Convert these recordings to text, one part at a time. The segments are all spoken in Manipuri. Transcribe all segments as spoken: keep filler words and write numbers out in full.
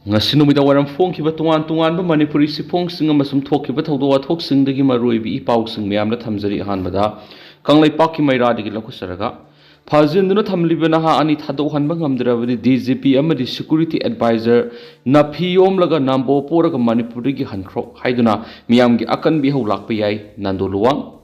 ꯉꯁꯤ ꯅꯨꯃꯤꯗꯥꯡ ꯋꯥꯏꯔꯝ ꯐꯣꯡꯈꯤꯕ ꯇꯣꯉꯥꯟ ꯇꯣꯉꯥꯟꯕ ꯃꯅꯤꯄꯨꯔꯤ ꯆꯦꯐꯣꯡꯁꯤꯡ ꯑꯃꯁꯨꯡ ꯊꯣꯛꯈꯤꯕ ꯊꯧꯗꯣꯛ ꯋꯥꯊꯣꯛꯁꯤꯡꯗꯒꯤ ꯃꯔꯨꯑꯣꯏꯕ ꯏ ꯄꯥꯎꯁꯤꯡ ꯃꯌꯥꯝꯗ ꯊꯝꯖꯔꯤ꯫ ꯑꯍꯥꯟꯕꯗ ꯀꯪꯂꯩꯄꯥꯛꯀꯤ ꯃꯩꯔꯥꯗꯒꯤ ꯂꯧꯈꯠꯆꯔꯒ, ꯐꯥꯖꯤꯟꯗꯨꯅ ꯊꯝꯂꯤꯕ ꯅꯍꯥ ꯑꯅꯤ ꯊꯥꯗꯣꯛꯍꯟꯕ ꯉꯝꯗ꯭ꯔꯕꯗꯤ ꯗꯤ ꯖꯤ ꯄꯤ ꯑꯃꯗꯤ ꯁꯦꯀ꯭ꯌꯨꯔꯤꯇꯤ ꯑꯦꯗꯚꯥꯏꯖꯔ ꯅꯥꯐꯤ ꯌꯣꯝꯂꯒ ꯅꯥꯝꯕꯣ ꯄꯣꯔꯒ ꯃꯅꯤꯄꯨꯔꯗꯒꯤ ꯍꯟꯈ꯭ꯔꯣ ꯍꯥꯏꯗꯨꯅ ꯃꯤꯌꯥꯝꯒꯤ ꯑꯀꯟꯕ ꯏꯍꯧ ꯂꯥꯛꯄ ꯌꯥꯏ, ꯅꯟꯗꯣ ꯂꯨꯋꯥꯡ꯫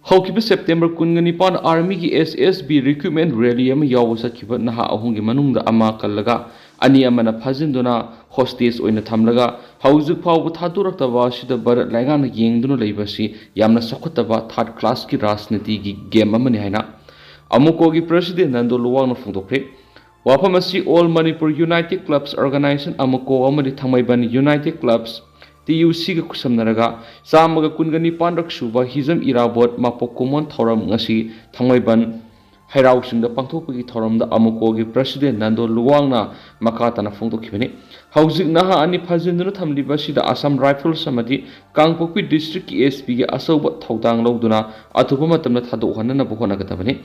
ꯍꯧꯈꯤꯕ ꯁꯦꯞꯇꯦꯝꯕꯔ ꯀꯨꯟꯒ ꯅꯤꯄꯥꯟ ꯑꯥꯔꯃꯤꯒꯤ ꯑꯦꯁ ꯑꯦꯁ ꯕꯤ ꯔꯤꯀ꯭ꯔꯨꯠꯃꯦꯟ ꯔꯦꯂꯤ ꯑꯃ ꯌꯥꯎꯕ ꯆꯠꯈꯤꯕ ꯅꯍꯥ ꯑꯍꯨꯝꯒꯤ ꯃꯅꯨꯡꯗ ꯑꯃ ꯀꯜꯂꯒ ꯑꯅꯤ ꯑꯃꯅ ꯐꯥꯖꯤꯟꯗꯨꯅ ꯍꯣꯁꯇꯦꯖ ꯑꯣꯏꯅ ꯊꯝꯂꯒ ꯍꯧꯖꯤꯛ ꯐꯥꯎꯕ ꯊꯥꯗꯣꯔꯛꯇꯕ ꯑꯁꯤꯗ ꯚꯥꯔꯠ ꯂꯩꯉꯥꯛꯅ ꯌꯦꯡꯗꯨꯅ ꯂꯩꯕ ꯑꯁꯤ ꯌꯥꯝꯅ ꯆꯥꯎꯈꯠꯇꯕ ꯊꯥꯔꯠ ꯀ꯭ꯂꯥꯁꯀꯤ ꯔꯥꯖꯅꯤꯇꯤꯒꯤ ꯒꯦꯝ ꯑꯃꯅꯤ ꯍꯥꯏꯅ ꯑꯃꯨꯀꯣꯒꯤ ꯄ꯭ꯔꯁꯤꯗꯦꯟ ꯅꯟꯗꯣ ꯂꯨꯋꯥꯡꯅ ꯐꯣꯡꯗꯣꯛꯈ꯭ꯔꯦ꯫ ꯋꯥꯐꯝ ꯑꯁꯤ All Manipur United Clubs Organization, ꯑꯃꯨꯀꯣ, ꯑꯃꯗꯤ ꯊꯥꯡꯃꯩꯕꯟ United Clubs, ꯇꯤ ꯌꯨ ꯁꯤꯒ ꯈꯨꯠꯁꯝꯅꯔꯒ ꯆꯥꯝꯃꯒ ꯀꯨꯟꯒ ꯅꯤꯄꯥꯟꯔꯛ ꯁꯨꯕ ꯍꯤꯖꯝ ꯏꯔꯥꯕꯣꯠ ꯃꯄꯣꯛ ꯀꯨꯝꯑꯣꯟ ꯊꯧꯔꯝ ꯉꯁꯤ ꯊꯥꯡꯃꯩꯕꯟ ꯍꯩꯔꯥꯎ ꯆꯤꯡꯗ ꯄꯥꯡꯊꯣꯛꯄꯒꯤ ꯊꯧꯔꯝꯗ ꯑꯃꯨꯀꯣꯒꯤ ꯄ꯭ꯔꯁꯤꯗꯦꯟ ꯅꯟꯗꯣ ꯂꯨꯋꯥꯡꯅ ꯃꯈꯥ ꯇꯥꯅ ꯐꯣꯡꯗꯣꯛꯈꯤꯕꯅꯤ꯫ ꯍꯧꯖꯤꯛ ꯅꯍꯥ ꯑꯅꯤ ꯐꯥꯖꯤꯟꯗꯨꯅ ꯊꯝꯂꯤꯕ ꯑꯁꯤꯗ ꯑꯁꯥꯝ ꯔꯥꯏꯐꯜꯁ ꯑꯃꯗꯤ ꯀꯥꯡꯄꯣꯛꯄꯤ ꯗꯤꯁꯇ꯭ꯔꯤꯛꯀꯤ ꯑꯦꯁ ꯄꯤꯒꯤ ꯑꯆꯧꯕ ꯊꯧꯗꯥꯡ ꯂꯧꯗꯨꯅ ꯑꯊꯨꯕ ꯃꯇꯝꯗ ꯊꯥꯗꯣꯛꯍꯟꯅꯅꯕ ꯍꯣꯠꯅꯒꯗꯕꯅꯤ꯫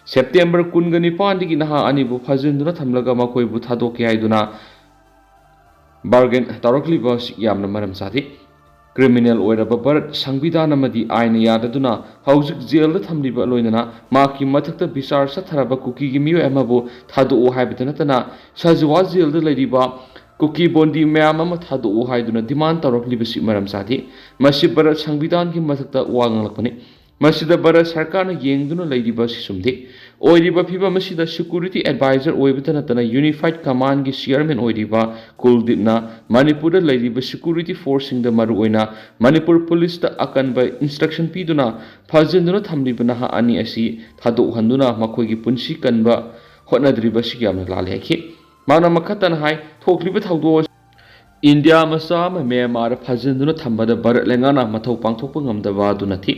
ꯁꯦꯞꯇꯦꯝꯕꯔ ꯀꯨꯟꯒ ꯅꯤꯄꯥꯟꯗꯒꯤ ꯅꯍꯥ ꯑꯅꯤꯕꯨ ꯐꯥꯖꯤꯟꯗꯨꯅ ꯊꯝꯂꯒ ꯃꯈꯣꯏꯕꯨ ꯊꯥꯗꯣꯛꯀꯦ ꯍꯥꯏꯗꯨꯅ ꯕꯥꯔꯒꯦꯟ ꯇꯧꯔꯛꯂꯤꯕ ꯑꯁꯤ ꯌꯥꯝꯅ ꯃꯔꯝ ꯆꯥꯗꯦ꯫ ꯀ꯭ꯔꯤꯃꯤꯅꯦꯜ ꯑꯣꯏꯔꯕ ꯚꯥꯔꯠ ꯁꯪꯕꯤꯙꯥꯟ ꯑꯃꯗꯤ ꯑꯥꯏꯟꯅ ꯌꯥꯗꯗꯨꯅ ꯍꯧꯖꯤꯛ ꯖꯦꯜꯗ ꯊꯝꯂꯤꯕ, ꯂꯣꯏꯅꯅ ꯃꯍꯥꯛꯀꯤ ꯃꯊꯛꯇ ꯕꯤꯆꯥꯔ ꯆꯠꯊꯔꯕ ꯀꯨꯀꯤꯒꯤ ꯃꯤꯑꯣꯏ ꯑꯃꯕꯨ ꯊꯥꯗꯣꯛꯑꯣ ꯍꯥꯏꯕꯇ ꯅꯠꯇꯅ ꯁꯖꯋꯥ ꯖꯦꯜꯗ ꯂꯩꯔꯤꯕ ꯀꯨꯀꯤ ꯕꯣꯟꯗꯤ ꯃꯌꯥꯝ ꯑꯃ ꯊꯥꯗꯣꯛꯑꯣ ꯍꯥꯏꯗꯨꯅ ꯗꯤꯃꯥꯟ ꯇꯧꯔꯛꯂꯤꯕꯁꯤ ꯃꯔꯝ ꯆꯥꯗꯦ꯫ ꯃꯁꯤ ꯚꯥꯔꯠ ꯁꯪꯕꯤꯙꯥꯟꯒꯤ ꯃꯊꯛꯇ ꯋꯥ ꯉꯥꯡꯂꯛꯄꯅꯤ꯫ ꯃꯁꯤꯗ ꯚꯥꯔꯠ ꯁꯔꯀꯥꯔꯅ ꯌꯦꯡꯗꯨꯅ ꯂꯩꯔꯤꯕ ꯑꯁꯤ ꯆꯨꯝꯗꯦ꯫ ꯑꯣꯏꯔꯤꯕ ꯐꯤꯕꯝ ꯑꯁꯤꯗ ꯁꯦꯀ꯭ꯌꯨꯔꯤꯇꯤ ꯑꯦꯗꯚꯥꯏꯖꯔ ꯑꯣꯏꯕꯇ ꯅꯠꯇꯅ ꯌꯨꯅꯤꯐꯥꯏꯠ ꯀꯃꯥꯟꯒꯤ ꯆꯤꯌꯔꯃꯦꯟ ꯑꯣꯏꯔꯤꯕ ꯀꯨꯜꯗꯤꯞꯅ ꯃꯅꯤꯄꯨꯔꯗ ꯂꯩꯔꯤꯕ ꯁꯦꯀ꯭ꯌꯨꯔꯤꯇꯤ ꯐꯣꯔꯁꯁꯤꯡꯗ, ꯃꯔꯨꯑꯣꯏꯅ ꯃꯅꯤꯄꯨꯔ ꯄꯨꯂꯤꯁꯇ ꯑꯀꯟꯕ ꯏꯟꯁꯇ꯭ꯔꯛꯁꯟ ꯄꯤꯗꯨꯅ ꯐꯥꯖꯤꯟꯗꯨꯅ ꯊꯝꯂꯤꯕ ꯅꯍꯥ ꯑꯅꯤ ꯑꯁꯤ ꯊꯥꯗꯣꯛꯍꯟꯗꯨꯅ ꯃꯈꯣꯏꯒꯤ ꯄꯨꯟꯁꯤ ꯀꯟꯕ ꯍꯣꯠꯅꯗ꯭ꯔꯤꯕ ꯑꯁꯤ ꯌꯥꯝꯅ ꯂꯥꯜꯂꯦ ꯍꯥꯏꯈꯤ꯫ ꯃꯍꯥꯛꯅ ꯃꯈꯥ ꯇꯥꯅ ꯍꯥꯏ, ꯊꯣꯛꯂꯤꯕ ꯊꯧꯗꯣꯛ ꯑꯁꯤ ꯏꯟꯗꯤꯌꯥ ꯃꯆꯥ ꯑꯃ ꯃ꯭ꯌꯥꯟꯃꯥꯔꯗ ꯐꯥꯖꯤꯟꯗꯨꯅ ꯊꯝꯕꯗ ꯚꯥꯔꯠ ꯂꯩꯉꯥꯛꯅ ꯃꯊꯧ ꯄꯥꯡꯊꯣꯛꯄ ꯉꯝꯗꯕ ꯑꯗꯨ ꯅꯠꯇꯦ꯫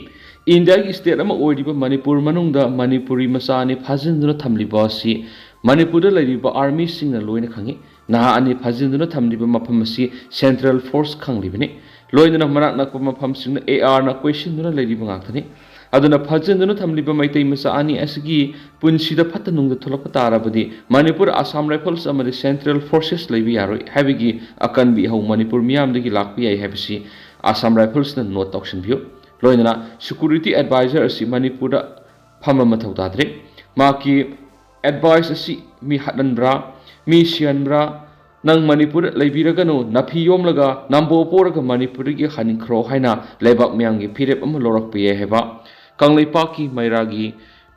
ꯏꯟꯗꯤꯌꯥꯒꯤ ꯁ꯭ꯇꯦꯠ ꯑꯃ ꯑꯣꯏꯔꯤꯕ ꯃꯅꯤꯄꯨꯔ ꯃꯅꯨꯡꯗ ꯃꯅꯤꯄꯨꯔꯤ ꯃꯆꯥ ꯑꯅꯤ ꯐꯥꯖꯤꯟꯗꯨꯅ ꯊꯝꯂꯤꯕ ꯑꯁꯤ ꯃꯅꯤꯄꯨꯔꯗ ꯂꯩꯔꯤꯕ ꯑꯥꯔꯃꯤꯁꯤꯡꯅ ꯂꯣꯏꯅ ꯈꯪꯏ꯫ ꯅꯍꯥ ꯑꯅꯤ ꯐꯥꯖꯤꯟꯗꯨꯅ ꯊꯝꯂꯤꯕ ꯃꯐꯝ ꯑꯁꯤ ꯁꯦꯟꯇ꯭ꯔꯦꯜ ꯐꯣꯔꯁ ꯈꯪꯂꯤꯕꯅꯤ꯫ ꯂꯣꯏꯅꯅ ꯃꯅꯥꯛ ꯅꯛꯄ ꯃꯐꯝꯁꯤꯡꯅ ꯑꯦ ꯑꯥꯔꯅ ꯀꯣꯏꯁꯤꯟꯗꯨꯅ ꯂꯩꯔꯤꯕ ꯉꯥꯛꯇꯅꯤ꯫ ꯑꯗꯨꯅ ꯐꯥꯖꯤꯟꯗꯨꯅ ꯊꯝꯂꯤꯕ ꯃꯩꯇꯩ ꯃꯆꯥ ꯑꯅꯤ ꯑꯁꯤꯒꯤ ꯄꯨꯟꯁꯤꯗ ꯐꯠꯇ ꯅꯨꯡꯗ ꯊꯣꯛꯂꯛꯄ ꯇꯥꯔꯕꯗꯤ ꯃꯅꯤꯄꯨꯔ Assam Rifles ꯑꯃꯗꯤ Central Forces ꯂꯩꯕ ꯌꯥꯔꯣꯏ ꯍꯥꯏꯕꯒꯤ ꯑꯀꯟꯕ ꯏꯍꯧ ꯃꯅꯤꯄꯨꯔ ꯃꯤꯌꯥꯝꯗꯒꯤ ꯂꯥꯛꯄ ꯌꯥꯏ ꯍꯥꯏꯕꯁꯤ Assam Riflesꯅ note ꯇꯧꯁꯤꯟꯕꯤꯌꯨ꯫ ꯂꯣꯏꯅꯅ security advisor ꯑꯁꯤ ꯃꯅꯤꯄꯨꯔꯗ ꯐꯝꯕ ꯃꯊꯧ ꯇꯥꯗ꯭ꯔꯦ꯫ ꯃꯍꯥꯛꯀꯤ advice ꯑꯁꯤ ꯃꯤ ꯍꯥꯠꯍꯟꯕ꯭ꯔꯥ, ꯃꯤ ꯁꯤꯍꯟꯕ꯭ꯔꯥ, ꯅꯪ ꯃꯅꯤꯄꯨꯔꯗ ꯂꯩꯕꯤꯔꯒꯅꯨ, ꯅꯥꯐꯤ ꯌꯣꯝꯂꯒ ꯅꯥꯝꯕꯣ ꯄꯣꯔꯒ ꯃꯅꯤꯄꯨꯔꯗꯒꯤ ꯍꯟꯈ꯭ꯔꯣ ꯍꯥꯏꯅ ꯂꯩꯕꯥꯛ ꯃꯤꯌꯥꯝꯒꯤ ꯐꯤꯔꯦꯞ ꯑꯃ ꯂꯧꯔꯛꯄ ꯌꯥꯏ ꯍꯥꯏꯕ ꯀꯪꯂꯩꯄꯥꯛꯀꯤ ꯃꯩꯔꯥꯒꯤ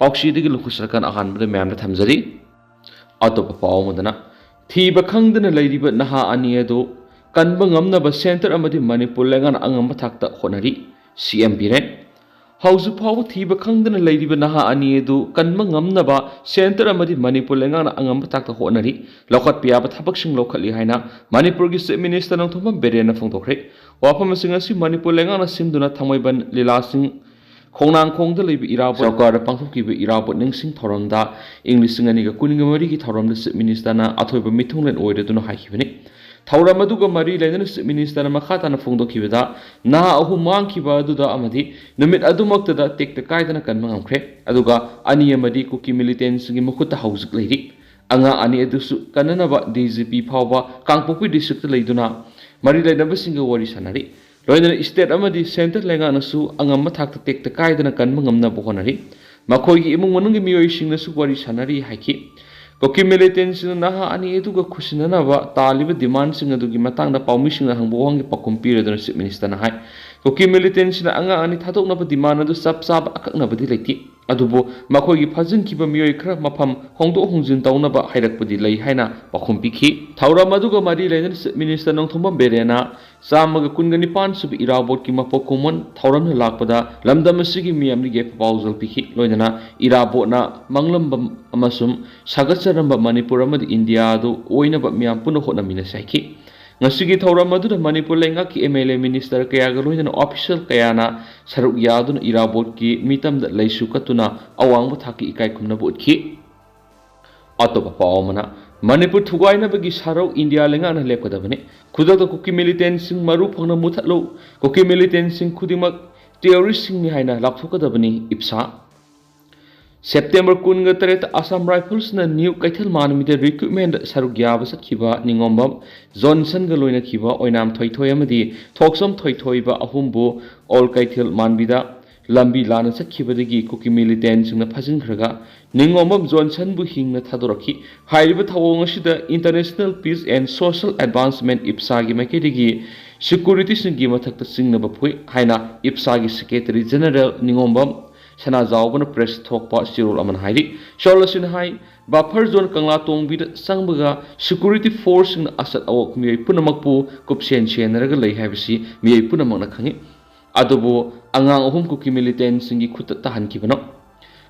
ꯄꯥꯎꯆꯦꯗꯒꯤ ꯂꯧꯈꯠꯆꯔꯀꯥꯟ ꯑꯍꯥꯟꯕꯗ ꯃꯌꯥꯝꯗ ꯊꯝꯖꯔꯤ꯫ ꯑꯇꯣꯞꯄ ꯄꯥꯎ ꯑꯃꯗꯅ, ꯊꯤꯕ ꯈꯪꯗꯅ ꯂꯩꯔꯤꯕ ꯅꯍꯥ ꯑꯅꯤ ꯑꯗꯨ ꯀꯟꯕ ꯉꯝꯅꯕ centre ꯑꯃꯗꯤ ꯃꯅꯤꯄꯨꯔ ꯂꯩꯉꯥꯛꯅ ꯑꯉꯝꯕ ꯊꯥꯛꯇ ꯍꯣꯠꯅꯔꯤ, CM ꯕꯤꯔꯦꯟ꯫ ꯍꯧꯖꯤꯛ ꯐꯥꯎꯕ ꯊꯤꯕ ꯈꯪꯗꯅ ꯂꯩꯔꯤꯕ ꯅꯍꯥ ꯑꯅꯤ ꯑꯗꯨ ꯀꯟꯕ ꯉꯝꯅꯕ centre ꯑꯃꯗꯤ ꯃꯅꯤꯄꯨꯔ ꯂꯩꯉꯥꯛꯅ ꯑꯉꯝꯕ ꯊꯥꯛꯇ ꯍꯣꯠꯅꯔꯤ, ꯂꯧꯈꯠꯄ ꯌꯥꯕ ꯊꯕꯛꯁꯤꯡ ꯂꯧꯈꯠꯂꯤ ꯍꯥꯏꯅ ꯃꯅꯤꯄꯨꯔꯒꯤ Chief Minister ꯅꯣꯡꯊꯣꯝꯕꯝ ꯕꯤꯔꯦꯟꯅ ꯐꯣꯡꯗꯣꯛꯈ꯭ꯔꯦ꯫ ꯋꯥꯐꯝꯁꯤꯡ ꯑꯁꯤ ꯃꯅꯤꯄꯨꯔ ꯂꯩꯉꯥꯛꯅ ꯁꯤꯟꯗꯨꯅ ꯊꯥꯡꯃꯩꯕꯟ ꯂꯤꯂꯥꯁꯤꯡ ꯈꯣꯡꯅꯥꯡꯈꯣꯡꯗ ꯂꯩꯕ ꯏꯔꯥꯕꯣꯠ ꯆꯧꯀꯥꯗ ꯄꯥꯡꯊꯣꯛꯈꯤꯕ ꯏꯔꯥꯕꯣꯠ ꯅꯤꯡꯁꯤꯡ ꯊꯧꯔꯝꯗ ꯏꯪ ꯂꯤꯁꯤꯡ ꯑꯅꯤꯒ ꯀꯨꯟꯒ ꯃꯔꯤꯒꯤ ꯊꯧꯔꯝꯗ Chief Ministerꯅ ꯑꯊꯣꯏꯕ ꯃꯤꯊꯨꯡꯂꯦꯟ ꯑꯣꯏꯔꯗꯨꯅ ꯍꯥꯏꯈꯤꯕꯅꯤ꯫ ꯊꯧꯔꯝ ꯑꯗꯨꯒ ꯃꯔꯤ ꯂꯩꯅꯅ Chief Ministerꯅ ꯃꯈꯥ ꯇꯥꯅ ꯐꯣꯡꯗꯣꯛꯈꯤꯕꯗ, ꯅꯍꯥ ꯑꯍꯨꯝ ꯃꯥꯡꯈꯤꯕ ꯑꯗꯨꯗ ꯑꯃꯗꯤ ꯅꯨꯃꯤꯠ ꯑꯗꯨꯃꯛꯇꯗ ꯇꯦꯛꯇ ꯀꯥꯏꯗꯅ ꯀꯟꯕ ꯉꯝꯈ꯭ꯔꯦ, ꯑꯗꯨꯒ ꯑꯅꯤ ꯑꯃꯗꯤ ꯀꯨꯀꯤ militantꯁꯤꯡꯒꯤ ꯃꯈꯨꯠꯇ ꯍꯧꯖꯤꯛ ꯂꯩꯔꯤ꯫ ꯑꯉꯥꯡ ꯑꯅꯤ ꯑꯗꯨꯁꯨ ꯀꯟꯅꯅꯕ DGP ꯐꯥꯎꯕ ꯀꯥꯡꯄꯣꯛꯄꯤ districtꯇ ꯂꯩꯗꯨꯅ ꯃꯔꯤ ꯂꯩꯅꯕꯁꯤꯡꯒ ꯋꯥꯔꯤ ꯁꯥꯟꯅꯔꯤ꯫ ꯂꯣꯏꯅꯅ state ꯑꯃꯗꯤ centre ꯂꯩꯉꯥꯛꯅꯁꯨ ꯑꯉꯝꯕ ꯊꯥꯛꯇ ꯇꯦꯛꯇ ꯀꯥꯏꯗꯅ ꯀꯟꯕ ꯉꯝꯅꯕ ꯍꯣꯠꯅꯔꯤ꯫ ꯃꯈꯣꯏꯒꯤ ꯏꯃꯨꯡ ꯃꯅꯨꯡꯒꯤ ꯃꯤꯑꯣꯏꯁꯤꯡꯅꯁꯨ ꯋꯥꯔꯤ ꯁꯥꯟꯅꯔꯤ ꯍꯥꯏꯈꯤ꯫ ꯀꯨꯀꯤ militantꯁꯤꯡꯅ ꯅꯍꯥ ꯑꯅꯤ ꯑꯗꯨꯒ ꯈꯨꯠꯁꯤꯟꯅꯅꯕ ꯇꯥꯜꯂꯤꯕ demandꯁꯤꯡ ꯑꯗꯨꯒꯤ ꯃꯇꯥꯡꯗ ꯄꯥꯎꯃꯤꯁꯤꯡꯅ ꯍꯪꯕ ꯋꯥꯍꯪꯒꯤ ꯄꯥꯎꯈꯨꯝ ꯄꯤꯔꯗꯨꯅ Chief Ministerꯅ ꯍꯥꯏ, ꯀꯨꯀꯤ militantꯁꯤꯡꯅ ꯑꯉꯥꯡ ꯑꯅꯤ ꯊꯥꯗꯣꯛꯅꯕ demand ꯑꯗꯨ ꯆꯞ ꯆꯥꯕ ꯑꯀꯛꯅꯕꯗꯤ ꯂꯩꯇꯦ, ꯑꯗꯨꯕꯨ ꯃꯈꯣꯏꯒꯤ ꯐꯥꯖꯤꯟꯈꯤꯕ ꯃꯤꯑꯣꯏ ꯈꯔ ꯃꯐꯝ ꯍꯣꯡꯗꯣꯛ ꯍꯣꯡꯖꯤꯟ ꯇꯧꯅꯕ ꯍꯥꯏꯔꯛꯄꯗꯤ ꯂꯩ ꯍꯥꯏꯅ ꯄꯥꯎꯈꯨꯝ ꯄꯤꯈꯤ꯫ ꯊꯧꯔꯝ ꯑꯗꯨꯒ ꯃꯔꯤ ꯂꯩꯅꯅ Chief Minister ꯅꯣꯡꯊꯣꯝꯕꯝ ꯕꯤꯔꯦꯟꯅ ꯆꯥꯝꯃꯒ ꯀꯨꯟꯒ ꯅꯤꯄꯥꯟ ꯁꯨꯕ ꯏꯔꯥꯕꯣꯠꯀꯤ ꯃꯄꯣꯛ ꯀꯨꯝꯑꯣꯟ ꯊꯧꯔꯝꯅ ꯂꯥꯛꯄꯗ ꯂꯝꯗꯝ ꯑꯁꯤꯒꯤ ꯃꯤꯌꯥꯝꯗ ꯌꯥꯏꯐ ꯄꯥꯎꯖꯦꯜ ꯄꯤꯈꯤ꯫ ꯂꯣꯏꯅꯅ ꯏꯔꯥꯕꯣꯠꯅ ꯃꯪꯂꯝꯕ ꯑꯃꯁꯨꯡ ꯁꯥꯒꯠꯆꯔꯝꯕ ꯃꯅꯤꯄꯨꯔ ꯑꯃꯗꯤ ꯏꯟꯗꯤꯌꯥ ꯑꯗꯨ ꯑꯣꯏꯅꯕ ꯃꯤꯌꯥꯝ ꯄꯨꯟꯅ ꯍꯣꯠꯅꯃꯤꯟꯅꯁꯤ ꯍꯥꯏꯈꯤ꯫ ꯉꯁꯤꯒꯤ ꯊꯧꯔꯝ ꯑꯗꯨꯗ ꯃꯅꯤꯄꯨꯔ ꯂꯩꯉꯥꯛꯀꯤ MLA, minister ꯀꯌꯥꯒ ꯂꯣꯏꯅꯅ official ꯀꯌꯥꯅ ꯁꯔꯨꯛ ꯌꯥꯗꯨꯅ ꯏꯔꯥꯕꯣꯠꯀꯤ ꯃꯤꯇꯝꯗ ꯂꯩꯁꯨ ꯀꯠꯇꯨꯅ ꯑꯋꯥꯡꯕ ꯊꯥꯛꯀꯤ ꯏꯀꯥꯏ ꯈꯨꯝꯅꯕ ꯎꯠꯈꯤ꯫ ꯑꯇꯣꯞꯄ ꯄꯥꯎ ꯑꯃꯅ, ꯃꯅꯤꯄꯨꯔ ꯊꯨꯒꯥꯏꯅꯕꯒꯤ ꯁꯥꯔꯧ ꯏꯟꯗꯤꯌꯥ ꯂꯩꯉꯥꯛꯅ ꯂꯦꯞꯀꯗꯕꯅꯤ꯫ ꯈꯨꯗꯛꯇ ꯀꯨꯀꯤ militantꯁꯤꯡ ꯃꯔꯨ ꯐꯪꯅ ꯃꯨꯊꯠꯂꯨ꯫ ꯀꯨꯀꯤ militantꯁꯤꯡ ꯈꯨꯗꯤꯡꯃꯛ ꯇꯦꯔꯣꯔꯤꯁꯁꯤꯡꯅꯤ ꯍꯥꯏꯅ ꯂꯥꯎꯊꯣꯛꯀꯗꯕꯅꯤ ꯏꯞꯁꯥ꯫ ꯁꯦꯞꯇꯦꯝꯕꯔ ꯀꯨꯟꯒ ꯇꯔꯦꯠꯇ ꯑꯁꯥꯝ ꯔꯥꯏꯐꯜꯁꯅ ꯅ꯭ꯌꯨ ꯀꯩꯊꯦꯜ ꯃꯥꯟꯕꯤꯗ ꯔꯤꯀ꯭ꯔꯨꯠꯃꯦꯟꯗ ꯁꯔꯨꯛ ꯌꯥꯕ ꯆꯠꯈꯤꯕ ꯅꯤꯉꯣꯝꯕꯝ ꯖꯣꯟꯁꯟꯒ ꯂꯣꯏꯅꯈꯤꯕ ꯑꯣꯏꯅꯥꯝ ꯊꯣꯏꯊꯣꯏ ꯑꯃꯗꯤ ꯊꯣꯛꯁꯝ ꯊꯣꯏꯊꯣꯏꯕ ꯑꯍꯨꯝꯕꯨ ꯑꯣꯜ ꯀꯩꯊꯦꯜ ꯃꯥꯟꯕꯤꯗ ꯂꯝꯕꯤ ꯂꯥꯟꯅ ꯆꯠꯈꯤꯕꯗꯒꯤ ꯀꯨꯀꯤ ꯃꯤꯂꯤꯇꯦꯟꯁꯤꯡꯅ ꯐꯥꯖꯤꯟꯈ꯭ꯔꯒ ꯅꯤꯉꯣꯝꯕꯝ ꯖꯣꯟꯁꯟꯕꯨ ꯍꯤꯡꯅ ꯊꯥꯗꯣꯔꯛꯈꯤ꯫ ꯍꯥꯏꯔꯤꯕ ꯊꯧꯑꯣꯡ ꯑꯁꯤꯗ International Peace and Social Advancement, ꯏꯞꯁꯥꯒꯤ ꯃꯥꯏꯀꯩꯗꯒꯤ ꯁꯦꯀ꯭ꯌꯨꯔꯤꯇꯤꯁꯤꯡꯒꯤ ꯃꯊꯛꯇ ꯆꯤꯡꯅꯕ ꯐꯨꯏ ꯍꯥꯏꯅ ꯏꯞꯁꯥꯒꯤ ꯁꯦꯀ꯭ꯔꯦꯇꯔꯤ ꯖꯦꯅꯔꯦꯜ ꯅꯤꯉꯣꯝꯕꯝ ꯁꯅꯥꯖꯥꯎꯕꯅ ꯄ꯭ꯔꯦꯁ ꯊꯣꯛꯄ ꯆꯦꯔꯣꯜ ꯑꯃꯅ ꯍꯥꯏꯔꯤ꯫ ꯁꯣꯜ ꯑꯁꯤꯅ ꯍꯥꯏ, ꯕꯐꯔ ꯖꯣꯟ ꯀꯪꯂꯥ ꯇꯣꯡꯕꯤꯗ ꯆꯪꯕꯒ ꯁꯦꯀ꯭ꯌꯨꯔꯤꯇꯤ ꯐꯣꯔꯁꯁꯤꯡꯅ ꯑꯆꯠ ꯑꯋꯣꯛ ꯃꯤꯑꯣꯏ ꯄꯨꯝꯅꯃꯛꯄꯨ ꯀꯨꯞꯁꯦꯟ ꯁꯦꯟꯅꯔꯒ ꯂꯩ ꯍꯥꯏꯕꯁꯤ ꯃꯤꯑꯣꯏ ꯄꯨꯝꯅꯃꯛꯅ ꯈꯪꯏ꯫ ꯑꯗꯨꯕꯨ ꯑꯉꯥꯡ ꯑꯍꯨꯝ ꯀꯨꯀꯤ ꯃꯤꯂꯤꯇꯦꯟꯁꯤꯡꯒꯤ ꯈꯨꯠꯇ ꯇꯥꯍꯟꯈꯤꯕꯅꯣ꯫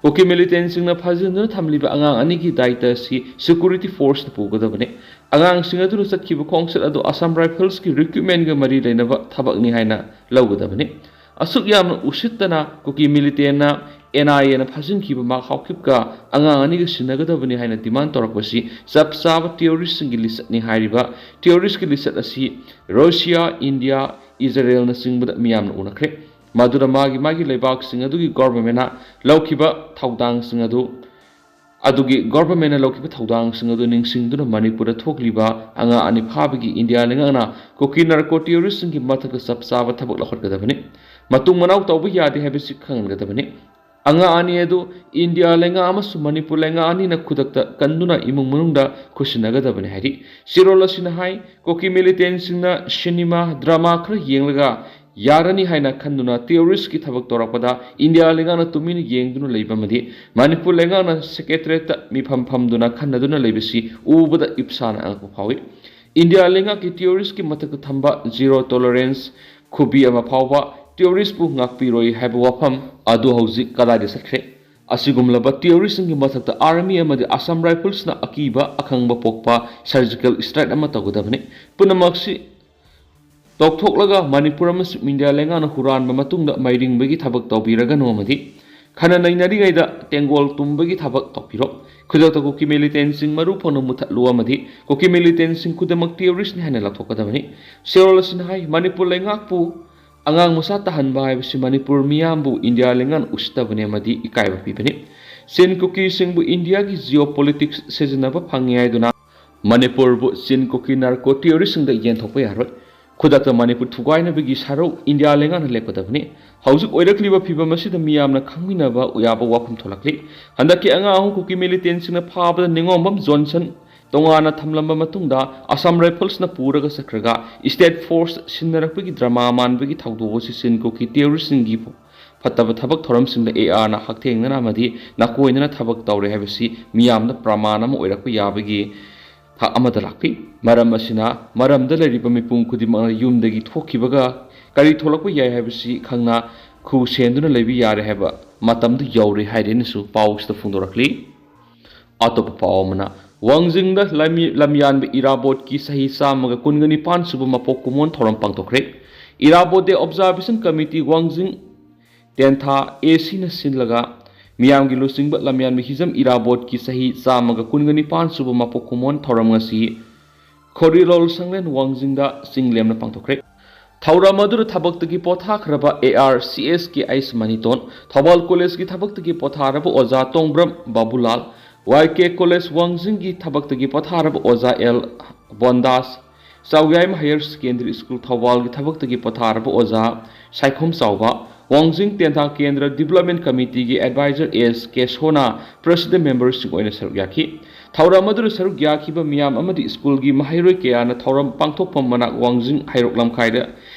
ꯀꯨꯀꯤ ꯃꯤꯂꯤꯇꯦꯟꯁꯤꯡꯅ ꯐꯥꯖꯤꯟꯗꯨꯅ ꯊꯝꯂꯤꯕ ꯑꯉꯥꯡ ꯑꯅꯤꯒꯤ ꯗꯥꯏꯇ ꯑꯁꯤ ꯁꯦꯀ꯭ꯌꯨꯔꯤꯇꯤ ꯐꯣꯔꯁꯅ ꯄꯨꯒꯗꯕꯅꯤ꯫ ꯑꯉꯥꯡꯁꯤꯡ ꯑꯗꯨꯅ ꯆꯠꯈꯤꯕ ꯈꯣꯡꯆꯠ ꯑꯗꯨ ꯑꯁꯥꯝ ꯔꯥꯏꯐꯜꯁꯀꯤ ꯔꯤꯀ꯭ꯔꯨꯠꯃꯦꯟꯒ ꯃꯔꯤ ꯂꯩꯅꯕ ꯊꯕꯛꯅꯤ ꯍꯥꯏꯅ ꯂꯧꯒꯗꯕꯅꯤ꯫ ꯑꯁꯨꯛ ꯌꯥꯝꯅ ꯎꯁꯤꯠꯇꯅ ꯀꯨꯀꯤ ꯃꯤꯂꯤꯇꯦꯟꯅ ꯑꯦꯟ ꯑꯥꯏ ꯑꯦꯅ ꯐꯥꯖꯤꯟꯈꯤꯕ ꯃꯥꯔꯛ ꯍꯥꯎꯀꯤꯞꯀ ꯑꯉꯥꯡ ꯑꯅꯤꯒ ꯁꯤꯟꯅꯒꯗꯕꯅꯤ ꯍꯥꯏꯅ ꯗꯤꯃꯥꯟ ꯇꯧꯔꯛꯄꯁꯤ ꯆꯞ ꯆꯥꯕ ꯇꯦꯔꯣꯔꯤꯁꯁꯤꯡꯒꯤ ꯂꯤꯁꯠꯅꯤ ꯍꯥꯏꯔꯤꯕ ꯇꯦꯔꯣꯔꯤꯁꯀꯤ ꯂꯤꯁꯠ ꯑꯁꯤ ꯔꯁꯤꯌꯥ, ꯏꯟꯗꯤꯌꯥ, ꯏꯖꯔꯦꯜꯅꯆꯤꯡꯕꯗ ꯃꯤꯌꯥꯝꯅ ꯎꯅꯈ꯭ꯔꯦ꯫ ꯃꯗꯨꯅ ꯃꯥꯒꯤ ꯃꯥꯒꯤ ꯂꯩꯕꯥꯛꯁꯤꯡ ꯑꯗꯨꯒꯤ ꯒꯣꯔꯃꯦꯟꯅ ꯂꯧꯈꯤꯕ ꯊꯧꯗꯥꯡꯁꯤꯡ ꯑꯗꯨ ꯑꯗꯨꯒꯤ ꯒꯣꯔꯃꯦꯟꯅ ꯂꯧꯈꯤꯕ ꯊꯧꯗꯥꯡꯁꯤꯡ ꯑꯗꯨ ꯅꯤꯡꯁꯤꯡꯗꯨꯅ ꯃꯅꯤꯄꯨꯔꯗ ꯊꯣꯛꯂꯤꯕ ꯑꯉꯥꯡ ꯑꯅꯤ ꯐꯥꯕꯒꯤ ꯏꯟꯗꯤꯌꯥ ꯂꯩꯉꯥꯛꯅ ꯀꯨꯀꯤ ꯅꯥꯔꯀꯣ ꯇꯦꯔꯣꯔꯤꯁꯁꯤꯡꯒꯤ ꯃꯊꯛꯇ ꯆꯞ ꯆꯥꯕ ꯊꯕꯛ ꯂꯧꯈꯠꯀꯗꯕꯅꯤ꯫ ꯃꯇꯨꯡ ꯃꯅꯥꯎ ꯇꯧꯕ ꯌꯥꯗꯦ ꯍꯥꯏꯕꯁꯤ ꯈꯪꯍꯟꯒꯗꯕꯅꯤ꯫ ꯑꯉꯥꯡ ꯑꯅꯤ ꯑꯗꯨ ꯏꯟꯗꯤꯌꯥ ꯂꯩꯉꯥꯛ ꯑꯃꯁꯨꯡ ꯃꯅꯤꯄꯨꯔ ꯂꯩꯉꯥꯛ ꯑꯅꯤꯅ ꯈꯨꯗꯛꯇ ꯀꯟꯗꯨꯅ ꯏꯃꯨꯡ ꯃꯅꯨꯡꯗ ꯈꯨꯠꯁꯤꯟꯅꯒꯗꯕꯅꯤ ꯍꯥꯏꯔꯤ꯫ ꯆꯦꯔꯣꯜ ꯑꯁꯤꯅ ꯍꯥꯏ, ꯀꯨꯀꯤ ꯃꯤꯂꯤꯇꯦꯟꯁꯤꯡꯅ ꯁꯤꯅꯦꯃꯥ, ꯗ꯭ꯔꯃꯥ ꯈꯔ ꯌꯦꯡꯂꯒ ꯌꯥꯔꯅꯤ ꯍꯥꯏꯅ ꯈꯟꯗꯨꯅ ꯇꯦꯔꯣꯔꯤꯁꯀꯤ ꯊꯕꯛ ꯇꯧꯔꯛꯄꯗ ꯏꯟꯗꯤꯌꯥ ꯂꯩꯉꯥꯛꯅ ꯇꯨꯃꯤꯟꯅ ꯌꯦꯡꯗꯨꯅ ꯂꯩꯕ ꯑꯃꯗꯤ ꯃꯅꯤꯄꯨꯔ ꯂꯩꯉꯥꯛꯅ ꯁꯦꯀ꯭ꯔꯦꯇꯔꯤꯌꯦꯠꯇ ꯃꯤꯐꯝ ꯐꯝꯗꯨꯅ ꯈꯟꯅꯗꯨꯅ ꯂꯩꯕꯁꯤ ꯎꯕꯗ ꯏꯞꯁꯥꯅ ꯑꯉꯛꯄ ꯐꯥꯎꯏ꯫ ꯏꯟꯗꯤꯌꯥ ꯂꯩꯉꯥꯛꯀꯤ ꯇꯦꯔꯣꯔꯤꯁꯀꯤ ꯃꯊꯛꯇ ꯊꯝꯕ ꯖꯤꯔꯣ ꯇꯣꯂꯔꯦꯟꯁ ꯈꯨꯕꯤ ꯑꯃ ꯐꯥꯎꯕ ꯇꯦꯔꯣꯔꯤꯁꯄꯨ ꯉꯥꯛꯄꯤꯔꯣꯏ ꯍꯥꯏꯕ ꯋꯥꯐꯝ ꯑꯗꯨ ꯍꯧꯖꯤꯛ ꯀꯗꯥꯏꯗ ꯆꯠꯈ꯭ꯔꯦ? ꯑꯁꯤꯒꯨꯝꯂꯕ ꯇꯦꯔꯣꯔꯤꯁꯁꯤꯡꯒꯤ ꯃꯊꯛꯇ ꯑꯥꯔꯃꯤ ꯑꯃꯗꯤ ꯑꯁꯥꯝ ꯔꯥꯏꯐꯜꯁꯅ ꯑꯀꯤꯕ ꯑꯈꯪꯕ ꯄꯣꯛꯄ ꯁꯔꯖꯤꯀꯦꯜ ꯁ꯭ꯇ꯭ꯔꯥꯏꯛ ꯑꯃ ꯇꯧꯒꯗꯕꯅꯤ꯫ ꯄꯨꯝꯅꯃꯛꯁꯤ ꯇꯧꯊꯣꯛꯂꯒ ꯃꯅꯤꯄꯨꯔ ꯑꯃꯁꯨꯡ ꯏꯟꯗꯤꯌꯥ ꯂꯩꯉꯥꯛꯅ ꯍꯨꯔꯥꯟꯕ ꯃꯇꯨꯡꯗ ꯃꯩꯔꯤꯡꯕꯒꯤ ꯊꯕꯛ ꯇꯧꯕꯤꯔꯒꯅꯨ ꯑꯃꯗꯤ ꯈꯟꯅ ꯅꯩꯅꯔꯤꯉꯩꯗ ꯇꯦꯡꯒꯣꯜ ꯇꯨꯝꯕꯒꯤ ꯊꯕꯛ ꯇꯧꯕꯤꯔꯣ꯫ ꯈꯨꯗꯛꯇ ꯀꯨꯀꯤ ꯃꯤꯂꯤꯇꯦꯟꯁꯤꯡ ꯃꯔꯨ ꯐꯪꯅ ꯃꯨꯊꯠꯂꯨ ꯑꯃꯗꯤ ꯀꯨꯀꯤ ꯃꯤꯂꯤꯇꯦꯟꯁꯤꯡ ꯈꯨꯗꯤꯡꯃꯛ ꯇꯦꯔꯣꯔꯤꯁꯅꯤ ꯍꯥꯏꯅ ꯂꯥꯎꯊꯣꯛꯀꯗꯕꯅꯤ꯫ ꯆꯦꯔꯣꯜ ꯑꯁꯤꯅ ꯍꯥꯏ, ꯃꯅꯤꯄꯨꯔ ꯂꯩꯉꯥꯛꯄꯨ ꯑꯉꯥꯡ ꯃꯆꯥ ꯇꯥꯍꯟꯕ ꯍꯥꯏꯕꯁꯤ ꯃꯅꯤꯄꯨꯔ ꯃꯤꯌꯥꯝꯕꯨ ꯏꯟꯗꯤꯌꯥ ꯂꯩꯉꯥꯛꯅ ꯎꯁꯤꯠꯇꯕꯅꯦ ꯑꯃꯗꯤ ꯏꯀꯥꯏꯕ ꯄꯤꯕꯅꯤ꯫ ꯁꯤꯟ ꯀꯨꯀꯤꯁꯤꯡꯕꯨ ꯏꯟꯗꯤꯌꯥꯒꯤ geopolitics ꯁꯤꯖꯤꯟꯅꯕ ꯐꯪꯉꯤ ꯍꯥꯏꯗꯨꯅ ꯃꯅꯤꯄꯨꯔꯕꯨ ꯁꯤꯟ ꯀꯨꯀꯤ narco terroristꯁꯤꯡꯗ ꯌꯦꯟꯊꯣꯛꯄ ꯌꯥꯔꯣꯏ꯫ ꯈꯨꯗꯛꯇ ꯃꯅꯤꯄꯨꯔ ꯊꯨꯒꯥꯏꯅꯕꯒꯤ ꯁꯔꯨꯛ ꯏꯟꯗꯤꯌꯥ ꯂꯩꯉꯥꯛꯅ ꯂꯦꯞꯀꯗꯕꯅꯤ꯫ ꯍꯧꯖꯤꯛ ꯑꯣꯏꯔꯛꯂꯤꯕ ꯐꯤꯕꯝ ꯑꯁꯤꯗ ꯃꯤꯌꯥꯝꯅ ꯈꯪꯃꯤꯟꯅꯕ ꯌꯥꯕ ꯋꯥꯐꯝ ꯊꯣꯛꯂꯛꯂꯤ꯫ ꯍꯟꯗꯛꯀꯤ ꯑꯉꯥꯡ ꯑꯍꯨꯝ ꯀꯨꯀꯤ militantꯁꯤꯡꯅ ꯐꯥꯕꯗ ꯅꯤꯉꯣꯝꯕꯝ ꯖꯣꯟꯁꯟ ꯇꯣꯉꯥꯟꯅ ꯊꯝꯂꯝꯕ ꯃꯇꯨꯡꯗ ꯑꯁꯥꯝ Riflesꯅ ꯄꯨꯔꯒ ꯆꯠꯈ꯭ꯔꯒ state force ꯁꯤꯟꯅꯔꯛꯄꯒꯤ drama ꯃꯥꯟꯕꯒꯤ ꯊꯧꯗꯣꯛ ꯑꯁꯤ ꯁꯤꯟ ꯀꯨꯀꯤ terroristꯁꯤꯡꯒꯤ ꯐꯠꯇꯕ ꯊꯕꯛ ꯊꯧꯔꯝꯁꯤꯡꯗ ARꯅ ꯍꯛꯊꯦꯡꯅꯅ ꯑꯃꯗꯤ ꯅꯥꯀꯣꯏꯅꯅ ꯊꯕꯛ ꯇꯧꯔꯦ ꯍꯥꯏꯕꯁꯤ ꯃꯤꯌꯥꯝꯗ ꯄ꯭ꯔꯃꯥꯟ ꯑꯃ ꯑꯣꯏꯔꯛꯄ ꯌꯥꯕꯒꯤ ꯊꯥꯛ ꯑꯃꯗ ꯂꯥꯛꯂꯤ꯫ ꯃꯔꯝ ꯑꯁꯤꯅ ꯃꯔꯝꯗ ꯂꯩꯔꯤꯕ ꯃꯤꯄꯨꯝ ꯈꯨꯗꯤꯡꯃꯛꯅ ꯌꯨꯝꯗꯒꯤ ꯊꯣꯛꯈꯤꯕꯒ ꯀꯔꯤ ꯊꯣꯛꯂꯛꯄ ꯌꯥꯏ ꯍꯥꯏꯕꯁꯤ ꯈꯪꯅ ꯈꯨ ꯁꯦꯟꯗꯨꯅ ꯂꯩꯕ ꯌꯥꯔꯦ ꯍꯥꯏꯕ ꯃꯇꯝꯗꯨ ꯌꯧꯔꯦ ꯍꯥꯏꯔꯦꯅꯁꯨ ꯄꯥꯎꯁꯤꯗ ꯐꯣꯡꯗꯣꯔꯛꯂꯤ꯫ ꯑꯇꯣꯞꯄ ꯄꯥꯎ ꯑꯃꯅ, ꯋꯥꯡꯖꯤꯡꯗ ꯂꯝꯌꯥꯟꯕ ꯏꯔꯥꯕꯣꯠꯀꯤ ꯆꯍꯤ ꯆꯥꯝꯃꯒ ꯀꯨꯟꯒ ꯅꯤꯄꯥꯟ ꯁꯨꯕ ꯃꯄꯣꯛ ꯀꯨꯝꯑꯣꯟ ꯊꯧꯔꯝ ꯄꯥꯡꯊꯣꯛꯈ꯭ꯔꯦ꯫ ꯏꯔꯥꯕꯣꯠ Day Observation Committee ꯋꯥꯡꯖꯤꯡ ꯇꯦꯟꯊꯥ ACꯅ ꯁꯤꯜꯂꯒ ꯃꯤꯌꯥꯝꯒꯤ ꯂꯨꯆꯤꯡꯕ ꯂꯝꯌꯥꯟꯕ ꯍꯤꯖꯝ ꯏꯔꯥꯕꯣꯠꯀꯤ ꯆꯍꯤ ꯆꯥꯝꯃꯒ ꯀꯨꯟꯒ ꯅꯤꯄꯥꯟ ꯁꯨꯕ ꯃꯄꯣꯛ ꯀꯨꯝꯑꯣꯟ ꯊꯧꯔꯝ ꯉꯁꯤ ꯈꯣꯔꯤꯂꯣꯜ ꯁꯪꯂꯦꯟ ꯋꯥꯡꯖꯤꯡꯗ ꯆꯤꯡ ꯂꯦꯝꯅ ꯄꯥꯡꯊꯣꯛꯈ꯭ꯔꯦ꯫ ꯊꯧꯔꯝ ꯑꯗꯨꯗ ꯊꯕꯛꯇꯒꯤ ꯄꯣꯊꯥꯈ꯭ꯔꯕ ARCSꯀꯤ ꯑꯩꯁ ꯃꯅꯤꯇꯣꯟ, ꯊꯧꯕꯥꯜ ꯀꯣꯂꯦꯖꯀꯤ ꯊꯕꯛꯇꯒꯤ ꯄꯣꯊꯥꯔꯕ ꯑꯣꯖꯥ ꯇꯣꯡꯕ꯭ꯔꯝ ꯕꯥꯕꯨꯂꯥꯜ, YK ꯀꯣꯂꯦꯖ ꯋꯥꯡꯖꯤꯡꯒꯤ ꯊꯕꯛꯇꯒꯤ ꯄꯣꯊꯥꯔꯕ ꯑꯣꯖꯥ ꯑꯦꯜ ꯕꯣꯟꯗꯥꯁ, ꯆꯥꯎꯌꯥꯏꯃ Higher Secondary School ꯊꯧꯕꯥꯜꯒꯤ ꯊꯕꯛꯇꯒꯤ ꯄꯣꯊꯥꯔꯕ ꯑꯣꯖꯥ ꯁꯥꯏꯈꯣꯝ ꯆꯥꯎꯕ, ꯋꯥꯡꯖꯤꯡ ꯇꯦꯟꯊꯥ ꯀꯦꯟꯗ꯭ꯔ Development Committeeꯒꯤ Advisor ꯑꯦꯁ ꯀꯦꯁꯣꯅ President memberꯁꯤꯡ ꯑꯣꯏꯅ ꯁꯔꯨꯛ ꯌꯥꯈꯤ꯫ ꯊꯧꯔꯝ ꯑꯗꯨꯗ ꯁꯔꯨꯛ ꯌꯥꯈꯤꯕ ꯃꯤꯌꯥꯝ ꯑꯃꯗꯤ ꯁ꯭ꯀꯨꯜꯒꯤ ꯃꯍꯩꯔꯣꯏ ꯀꯌꯥꯅ ꯊꯧꯔꯝ ꯄꯥꯡꯊꯣꯛꯐꯝ ꯃꯅꯥꯛ ꯋꯥꯡꯖꯤꯡ ꯍꯩꯔꯣꯛ ꯂꯝꯈꯥꯏꯗ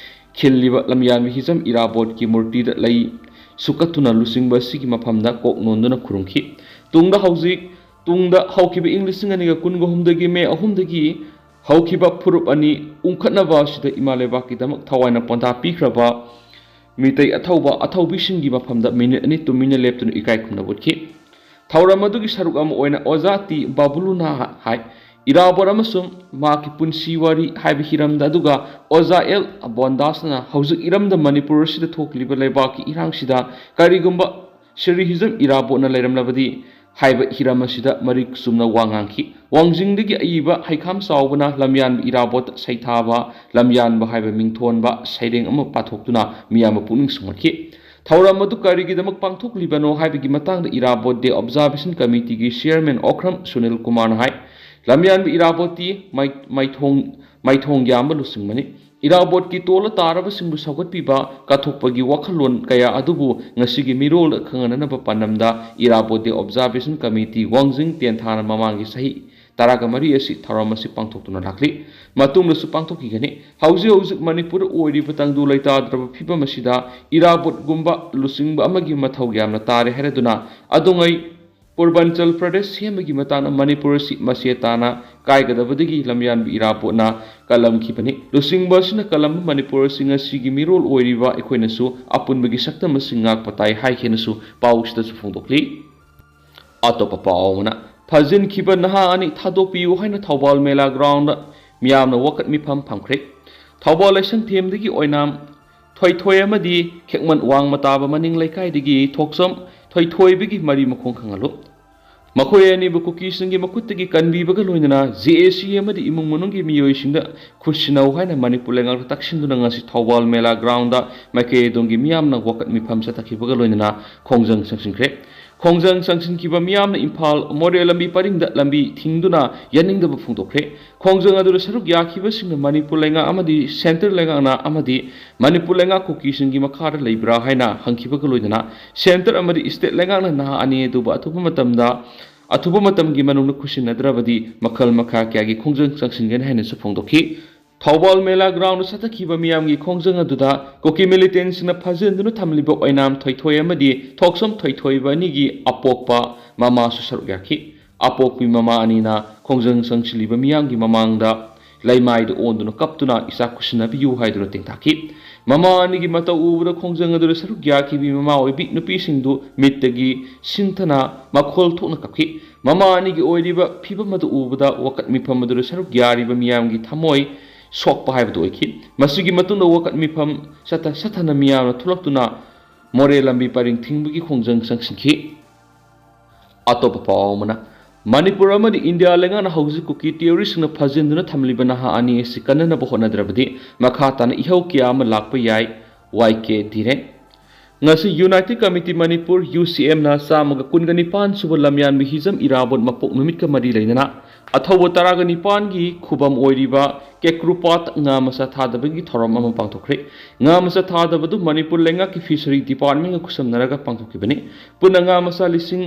ꯈꯤꯜꯂꯤꯕ ꯂꯝꯌꯥꯟꯕ ꯍꯤꯖꯝ ꯏꯔꯥꯕꯣꯠꯀꯤ ꯃꯨꯔꯇꯤꯗ ꯂꯩ ꯁꯨꯀꯠꯇꯨꯅ ꯂꯨꯆꯤꯡꯕ ꯑꯁꯤꯒꯤ ꯃꯐꯝꯗ ꯀꯣꯛ ꯅꯣꯟꯗꯨꯅ ꯈꯨꯔꯨꯝꯈꯤ꯫ ꯇꯨꯡꯗ ꯍꯧꯖꯤꯛ ꯇꯨꯡꯗ ꯍꯧꯈꯤꯕ ꯏꯪ ꯂꯤꯁꯤꯡ ꯑꯅꯤꯒ ꯀꯨꯟꯒ ꯑꯍꯨꯝꯗꯒꯤ ꯃꯦ ꯑꯍꯨꯝꯗꯒꯤ ꯍꯧꯈꯤꯕ ꯐꯨꯔꯨꯞ ꯑꯅꯤ ꯎꯪꯈꯠꯅꯕ ꯑꯁꯤꯗ ꯏꯃꯥ ꯂꯩꯕꯥꯛꯀꯤꯗꯃꯛ ꯊꯋꯥꯏꯅ ꯄꯣꯟꯊꯥ ꯄꯤꯈ꯭ꯔꯕ ꯃꯤꯇꯩ ꯑꯊꯧꯕ ꯑꯊꯧꯕꯤꯁꯤꯡꯒꯤ ꯃꯐꯝꯗ ꯃꯤꯅꯤꯠ ꯑꯅꯤ ꯇꯨꯃꯤꯟꯅ ꯂꯦꯞꯇꯨꯅ ꯏꯀꯥꯏ ꯈꯨꯝꯅꯕ ꯎꯠꯈꯤ꯫ ꯊꯧꯔꯝ ꯑꯗꯨꯒꯤ ꯁꯔꯨꯛ ꯑꯃ ꯑꯣꯏꯅ ꯑꯣꯖꯥ ꯇꯤ ꯕꯥꯕꯨꯂꯨꯅ ꯍꯥꯏ, ꯏꯔꯥꯕꯣꯠ ꯑꯃꯁꯨꯡ ꯃꯍꯥꯛꯀꯤ ꯄꯨꯟꯁꯤ ꯋꯥꯔꯤ ꯍꯥꯏꯕ ꯍꯤꯔꯝꯗ, ꯑꯗꯨꯒ ꯑꯣꯖꯥ ꯑꯦꯜ ꯕꯣꯟꯗꯥꯁꯅ ꯍꯧꯖꯤꯛ ꯏꯔꯝꯗꯝ ꯃꯅꯤꯄꯨꯔ ꯑꯁꯤꯗ ꯊꯣꯛꯂꯤꯕ ꯂꯩꯕꯥꯛꯀꯤ ꯏꯔꯥꯡꯁꯤꯗ ꯀꯔꯤꯒꯨꯝꯕ ꯁ꯭ꯔꯤ ꯍꯤꯖꯝ ꯏꯔꯥꯕꯣꯠꯅ ꯂꯩꯔꯝꯂꯕꯗꯤ ꯍꯥꯏꯕ ꯍꯤꯔꯝ ꯑꯁꯤꯗ ꯃꯔꯤꯛ ꯆꯨꯝꯅ ꯋꯥ ꯉꯥꯡꯈꯤ꯫ ꯋꯥꯡꯖꯤꯡꯗꯒꯤ ꯑꯏꯕ ꯍꯩꯈꯥꯝ ꯆꯥꯎꯕꯅ ꯂꯝꯌꯥꯟꯕ ꯏꯔꯥꯕꯣꯠꯇ ꯁꯩꯊꯥꯕ ꯂꯝꯌꯥꯟꯕ ꯍꯥꯏꯕ ꯃꯤꯡꯊꯣꯟꯕ ꯁꯩꯔꯦꯡ ꯑꯃ ꯄꯥꯊꯣꯛꯇꯨꯅ ꯃꯤꯌꯥꯝꯕꯨ ꯄꯨꯛꯅꯤꯡ ꯁꯨꯝꯍꯠꯈꯤ꯫ ꯊꯧꯔꯝ ꯑꯗꯨ ꯀꯔꯤꯒꯤꯗꯃꯛ ꯄꯥꯡꯊꯣꯛꯂꯤꯕꯅꯣ ꯍꯥꯏꯕꯒꯤ ꯃꯇꯥꯡꯗ ꯏꯔꯥꯕꯣꯠ ꯗꯦ ꯑꯣꯕꯖꯥꯔꯕꯦꯁꯟ ꯀꯃꯤꯇꯤꯒꯤ ꯆꯤꯌꯔꯃꯦꯟ ꯑꯣꯀ꯭ꯔꯝ ꯁꯨꯅꯤꯜ ꯀꯨꯃꯥꯔꯅ ꯍꯥꯏ, ꯂꯝꯌꯥꯟꯕ ꯏꯔꯥꯕꯣꯠꯇꯤ ꯃꯥꯏ-, ꯃꯥꯏꯊꯣꯡ, ꯃꯥꯏꯊꯣꯡ ꯌꯥꯝꯕ ꯂꯨꯆꯤꯡꯕꯅꯤ꯫ ꯏꯔꯥꯕꯣꯠꯀꯤ ꯇꯣꯜꯂ ꯇꯥꯔꯕꯁꯤꯡꯕꯨ ꯁꯧꯒꯠꯄꯤꯕ, ꯀꯠꯊꯣꯛꯄꯒꯤ ꯋꯥꯈꯜꯂꯣꯟ ꯀꯌꯥ ꯑꯗꯨꯕꯨ ꯉꯁꯤꯒꯤ ꯃꯤꯔꯣꯜꯗ ꯈꯪꯍꯟꯅꯅꯕ ꯄꯥꯟꯗꯝꯗ ꯏꯔꯥꯕꯣꯠ ꯗꯦ ꯑꯣꯕꯖꯥꯔꯕꯦꯁꯟ ꯀꯃꯤꯇꯤ ꯋꯥꯡꯖꯤꯡ ꯇꯦꯟꯊꯥꯅ ꯃꯃꯥꯡꯒꯤ ꯆꯍꯤ ꯇꯔꯥꯒ ꯃꯔꯤ ꯑꯁꯤ ꯊꯧꯔꯝ ꯑꯁꯤ ꯄꯥꯡꯊꯣꯛꯇꯨꯅ ꯂꯥꯛꯂꯤ꯫ ꯃꯇꯨꯡꯗꯁꯨ ꯄꯥꯡꯊꯣꯛꯈꯤꯒꯅꯤ꯫ ꯍꯧꯖꯤꯛ ꯍꯧꯖꯤꯛ ꯃꯅꯤꯄꯨꯔꯗ ꯑꯣꯏꯔꯤꯕ ꯇꯪꯗꯨ ꯂꯩꯇꯥꯗ꯭ꯔꯕ ꯐꯤꯕꯝ ꯑꯁꯤꯗ ꯏꯔꯥꯕꯣꯠꯒꯨꯝꯕ ꯂꯨꯆꯤꯡꯕ ꯑꯃꯒꯤ ꯃꯊꯧ ꯌꯥꯝꯅ ꯇꯥꯔꯦ ꯍꯥꯏꯔꯗꯨꯅ ꯑꯗꯨꯉꯩ ꯄꯨꯔꯕꯥꯟꯆꯜ ꯄ꯭ꯔꯗꯦꯁ ꯁꯦꯝꯕꯒꯤ ꯃꯇꯥꯡꯗ ꯃꯅꯤꯄꯨꯔ ꯑꯁꯤ ꯃꯆꯦ ꯇꯥꯅ ꯀꯥꯏꯒꯗꯕꯗꯒꯤ ꯂꯝꯌꯥꯟꯕ ꯏꯔꯥꯕꯣꯠꯅ ꯀꯜꯂꯝꯈꯤꯕꯅꯤ꯫ ꯂꯨꯆꯤꯡꯕ ꯑꯁꯤꯅ ꯀꯜꯂꯝꯕ ꯃꯅꯤꯄꯨꯔ ꯑꯁꯤ ꯉꯁꯤꯒꯤ ꯃꯤꯔꯣꯜ ꯑꯣꯏꯔꯤꯕ ꯑꯩꯈꯣꯏꯅꯁꯨ ꯑꯄꯨꯟꯕꯒꯤ ꯁꯛꯇꯝ ꯑꯁꯤ ꯉꯥꯛꯄ ꯇꯥꯏ ꯍꯥꯏꯈꯤꯅꯁꯨ ꯄꯥꯎꯁꯤꯗꯁꯨ ꯐꯣꯡꯗꯣꯛꯂꯤ꯫ ꯑꯇꯣꯞꯄ ꯄꯥꯎ ꯑꯃꯅ, ꯐꯥꯖꯤꯟꯈꯤꯕ ꯅꯍꯥ ꯑꯅꯤ ꯊꯥꯗꯣꯛꯄꯤꯌꯨ ꯍꯥꯏꯅ ꯊꯧꯕꯥꯜ ꯃꯦꯂꯥ ꯒ꯭ꯔꯥꯎꯟꯗ ꯃꯤꯌꯥꯝꯅ ꯋꯥꯀꯠ ꯃꯤꯐꯝ ꯐꯝꯈ꯭ꯔꯦ꯫ ꯊꯧꯕꯥꯜ ꯂꯥꯏꯁꯪꯊꯦꯝꯗꯒꯤ ꯑꯣꯏꯅꯥꯝ ꯊꯣꯏꯊꯣꯏ ꯑꯃꯗꯤ ꯈꯦꯛꯃꯟ ꯋꯥꯡꯃ ꯇꯥꯕ ꯃꯅꯤꯡ ꯂꯩꯀꯥꯏꯗꯒꯤ ꯊꯣꯛꯆꯝ ꯊꯣꯏꯊꯣꯏꯕꯒꯤ ꯃꯔꯤ ꯃꯈꯣꯡ ꯈꯪꯍꯜꯂꯨ꯫ ꯃꯈꯣꯏ ꯑꯅꯤꯕꯨ ꯀꯨꯀꯤꯁꯤꯡꯒꯤ ꯃꯈꯨꯠꯇꯒꯤ ꯀꯟꯕꯤꯕꯒ ꯂꯣꯏꯅꯅ ꯖꯦ ꯑꯦ ꯁꯤ ꯑꯃꯗꯤ ꯏꯃꯨꯡ ꯃꯅꯨꯡꯒꯤ ꯃꯤꯑꯣꯏꯁꯤꯡꯗ ꯈꯨꯠꯁꯤꯟꯅꯧ ꯍꯥꯏꯅ ꯃꯅꯤꯄꯨꯔ ꯂꯩꯉꯥꯛꯇ ꯇꯛꯁꯤꯟꯗꯨꯅ ꯉꯁꯤ ꯊꯧꯕꯥꯜ ꯃꯦꯂꯥ ꯒ꯭ꯔꯥꯎꯟꯗ ꯃꯥꯏꯀꯩ ꯑꯗꯣꯝꯒꯤ ꯃꯤꯌꯥꯝꯅ ꯋꯥꯀꯠ ꯃꯤꯐꯝ ꯆꯠꯊꯈꯤꯕꯒ ꯂꯣꯏꯅꯅ ꯈꯣꯡꯖꯪ ꯆꯪꯁꯤꯟꯈ꯭ꯔꯦ꯫ ꯈꯣꯡꯖꯪ ꯆꯪꯁꯤꯟꯈꯤꯕ ꯃꯤꯌꯥꯝꯅ ꯏꯝꯐꯥꯜ ꯃꯣꯔꯦ ꯂꯝꯕꯤ ꯄꯔꯤꯡꯗ ꯂꯝꯕꯤ ꯊꯤꯡꯗꯨꯅ ꯌꯥꯅꯤꯡꯗꯕ ꯐꯣꯡꯗꯣꯛꯈ꯭ꯔꯦ꯫ ꯈꯣꯡꯖꯪ ꯑꯗꯨꯗ ꯁꯔꯨꯛ ꯌꯥꯈꯤꯕꯁꯤꯡꯅ ꯃꯅꯤꯄꯨꯔ ꯂꯩꯉꯥꯛ ꯑꯃꯗꯤ ꯁꯦꯟꯇꯔ ꯂꯩꯉꯥꯛꯅ ꯑꯃꯗꯤ ꯃꯅꯤꯄꯨꯔ ꯂꯩꯉꯥꯛ ꯀꯨꯀꯤꯁꯤꯡꯒꯤ ꯃꯈꯥꯗ ꯂꯩꯕ꯭ꯔꯥ ꯍꯥꯏꯅ ꯍꯪꯈꯤꯕꯒ ꯂꯣꯏꯅꯅ ꯁꯦꯟꯇꯔ ꯑꯃꯗꯤ ꯁ꯭ꯇꯦꯠ ꯂꯩꯉꯥꯛꯅ ꯅꯍꯥ ꯑꯅꯤ ꯑꯗꯨꯕꯨ ꯑꯊꯨꯕ ꯃꯇꯝꯗ, ꯑꯊꯨꯕ ꯃꯇꯝꯒꯤ ꯃꯅꯨꯡꯗ ꯈꯨꯠꯁꯤꯟꯅꯗ꯭ꯔꯕꯗꯤ ꯃꯈꯜ ꯃꯈꯥ ꯀꯌꯥꯒꯤ ꯈꯣꯡꯖꯪ ꯆꯪꯁꯤꯟꯒꯅꯤ ꯍꯥꯏꯅꯁꯨ ꯐꯣꯡꯗꯣꯛꯈꯤ꯫ ꯊꯧꯕꯥꯜ ꯃꯦꯂꯥ ꯒ꯭ꯔꯥꯎꯟꯗ ꯆꯠꯊꯈꯤꯕ ꯃꯤꯌꯥꯝꯒꯤ ꯈꯣꯡꯖꯪ ꯑꯗꯨꯗ ꯀꯨꯀꯤ ꯃꯤꯂꯤꯇꯦꯟꯁꯤꯡꯅ ꯐꯥꯖꯤꯟꯗꯨꯅ ꯊꯝꯂꯤꯕ ꯑꯣꯏꯅꯥꯝ ꯊꯣꯏꯊꯣꯏ ꯑꯃꯗꯤ ꯊꯣꯛꯆꯝ ꯊꯣꯏꯊꯣꯏꯕ ꯑꯅꯤꯒꯤ ꯑꯄꯣꯛꯄ ꯃꯃꯥꯁꯨ ꯁꯔꯨꯛ ꯌꯥꯈꯤ꯫ ꯑꯄꯣꯛꯄꯤ ꯃꯃꯥ ꯑꯅꯤꯅ ꯈꯣꯡꯖꯪ ꯆꯪꯁꯤꯜꯂꯤꯕ ꯃꯤꯌꯥꯝꯒꯤ ꯃꯃꯥꯡꯗ ꯂꯩꯃꯥꯏꯗ ꯑꯣꯟꯗꯨꯅ ꯀꯞꯇꯨꯅ ꯏꯆꯥ ꯈꯨꯠꯁꯤꯟꯅꯕꯤꯌꯨ ꯍꯥꯏꯗꯨꯅ ꯇꯦꯡꯊꯥꯈꯤ꯫ ꯃꯃꯥ ꯑꯅꯤꯒꯤ ꯃꯇꯧ ꯎꯕꯗ ꯈꯣꯡꯖꯪ ꯑꯗꯨꯗ ꯁꯔꯨꯛ ꯌꯥꯈꯤꯕꯤ ꯃꯃꯥ ꯑꯣꯏꯕꯤ ꯅꯨꯄꯤꯁꯤꯡꯗꯨ ꯃꯤꯠꯇꯒꯤ ꯁꯤꯟꯊꯅ ꯃꯈꯣꯜ ꯊꯣꯛꯅ ꯀꯞꯈꯤ꯫ ꯃꯃꯥ ꯑꯅꯤꯒꯤ ꯑꯣꯏꯔꯤꯕ ꯐꯤꯕꯝ ꯑꯗꯨ ꯎꯕꯗ ꯋꯥꯀꯠ ꯃꯤꯐꯝ ꯑꯗꯨꯗ ꯁꯔꯨꯛ ꯌꯥꯔꯤꯕ ꯃꯤꯌꯥꯝꯒꯤ ꯊꯃꯣꯏ ꯁꯣꯛꯄ ꯍꯥꯏꯕꯗꯨ ꯑꯣꯏꯈꯤ꯫ ꯃꯁꯤꯒꯤ ꯃꯇꯨꯡꯗ ꯋꯥꯀꯠ ꯃꯤꯐꯝ ꯆꯠꯊ ꯆꯠꯊꯅ ꯃꯤꯌꯥꯝꯅ ꯊꯣꯛꯂꯛꯇꯨꯅ ꯃꯣꯔꯦ ꯂꯝꯕꯤ ꯄꯔꯤꯡ ꯊꯤꯡꯕꯒꯤ ꯈꯣꯡꯖꯪ ꯆꯪꯁꯤꯟꯈꯤ꯫ ꯑꯇꯣꯞꯄ ꯄꯥꯎ ꯑꯃꯅ, ꯃꯅꯤꯄꯨꯔ ꯑꯃꯗꯤ ꯏꯟꯗꯤꯌꯥ ꯂꯩꯉꯥꯛꯅ ꯍꯧꯖꯤꯛ ꯀꯨꯀꯤ ꯇꯦꯔꯣꯔꯤꯁꯁꯤꯡꯅ ꯐꯥꯖꯤꯟꯗꯨꯅ ꯊꯝꯂꯤꯕ ꯅꯍꯥ ꯑꯅꯤ ꯑꯁꯤ ꯀꯟꯅꯅꯕ ꯍꯣꯠꯅꯗ꯭ꯔꯕꯗꯤ ꯃꯈꯥ ꯇꯥꯅ ꯏꯍꯧ ꯀꯌꯥ ꯑꯃ ꯂꯥꯛꯄ ꯌꯥꯏ, ꯋꯥꯏ ꯀꯦ ꯙꯤꯔꯦꯟ꯫ ꯉꯁꯤ ꯌꯨꯅꯥꯏꯇꯦꯗ ꯀꯃꯤꯇꯤ ꯃꯅꯤꯄꯨꯔ, ꯌꯨ ꯁꯤ ꯑꯦꯝꯅ ꯆꯥꯝꯃꯒ ꯀꯨꯟꯒ ꯅꯤꯄꯥꯟ ꯁꯨꯕ ꯂꯝꯌꯥꯟꯕ ꯍꯤꯖꯝ ꯏꯔꯥꯕꯣꯠ ꯃꯄꯣꯛ ꯅꯨꯃꯤꯠꯀ ꯃꯔꯤ ꯂꯩꯅꯅ ꯑꯊꯧꯕ ꯇꯔꯥꯒ ꯅꯤꯄꯥꯟꯒꯤ ꯈꯨꯕꯝ ꯑꯣꯏꯔꯤꯕ ꯀꯦꯀ꯭ꯔꯨꯄꯥꯠ ꯉꯥ ꯃꯆꯥ ꯊꯥꯗꯕꯒꯤ ꯊꯧꯔꯝ ꯑꯃ ꯄꯥꯡꯊꯣꯛꯈ꯭ꯔꯦ꯫ ꯉꯥ ꯃꯆꯥ ꯊꯥꯗꯕꯗꯨ ꯃꯅꯤꯄꯨꯔ ꯂꯩꯉꯥꯛꯀꯤ ꯐꯤꯁꯔꯤ ꯗꯤꯄꯥꯔꯠꯃꯦꯟꯒ ꯈꯨꯠꯁꯝꯅꯔꯒ ꯄꯥꯡꯊꯣꯛꯈꯤꯕꯅꯤ꯫ ꯄꯨꯟꯅ ꯉꯥ ꯃꯆꯥ ꯂꯤꯁꯤꯡ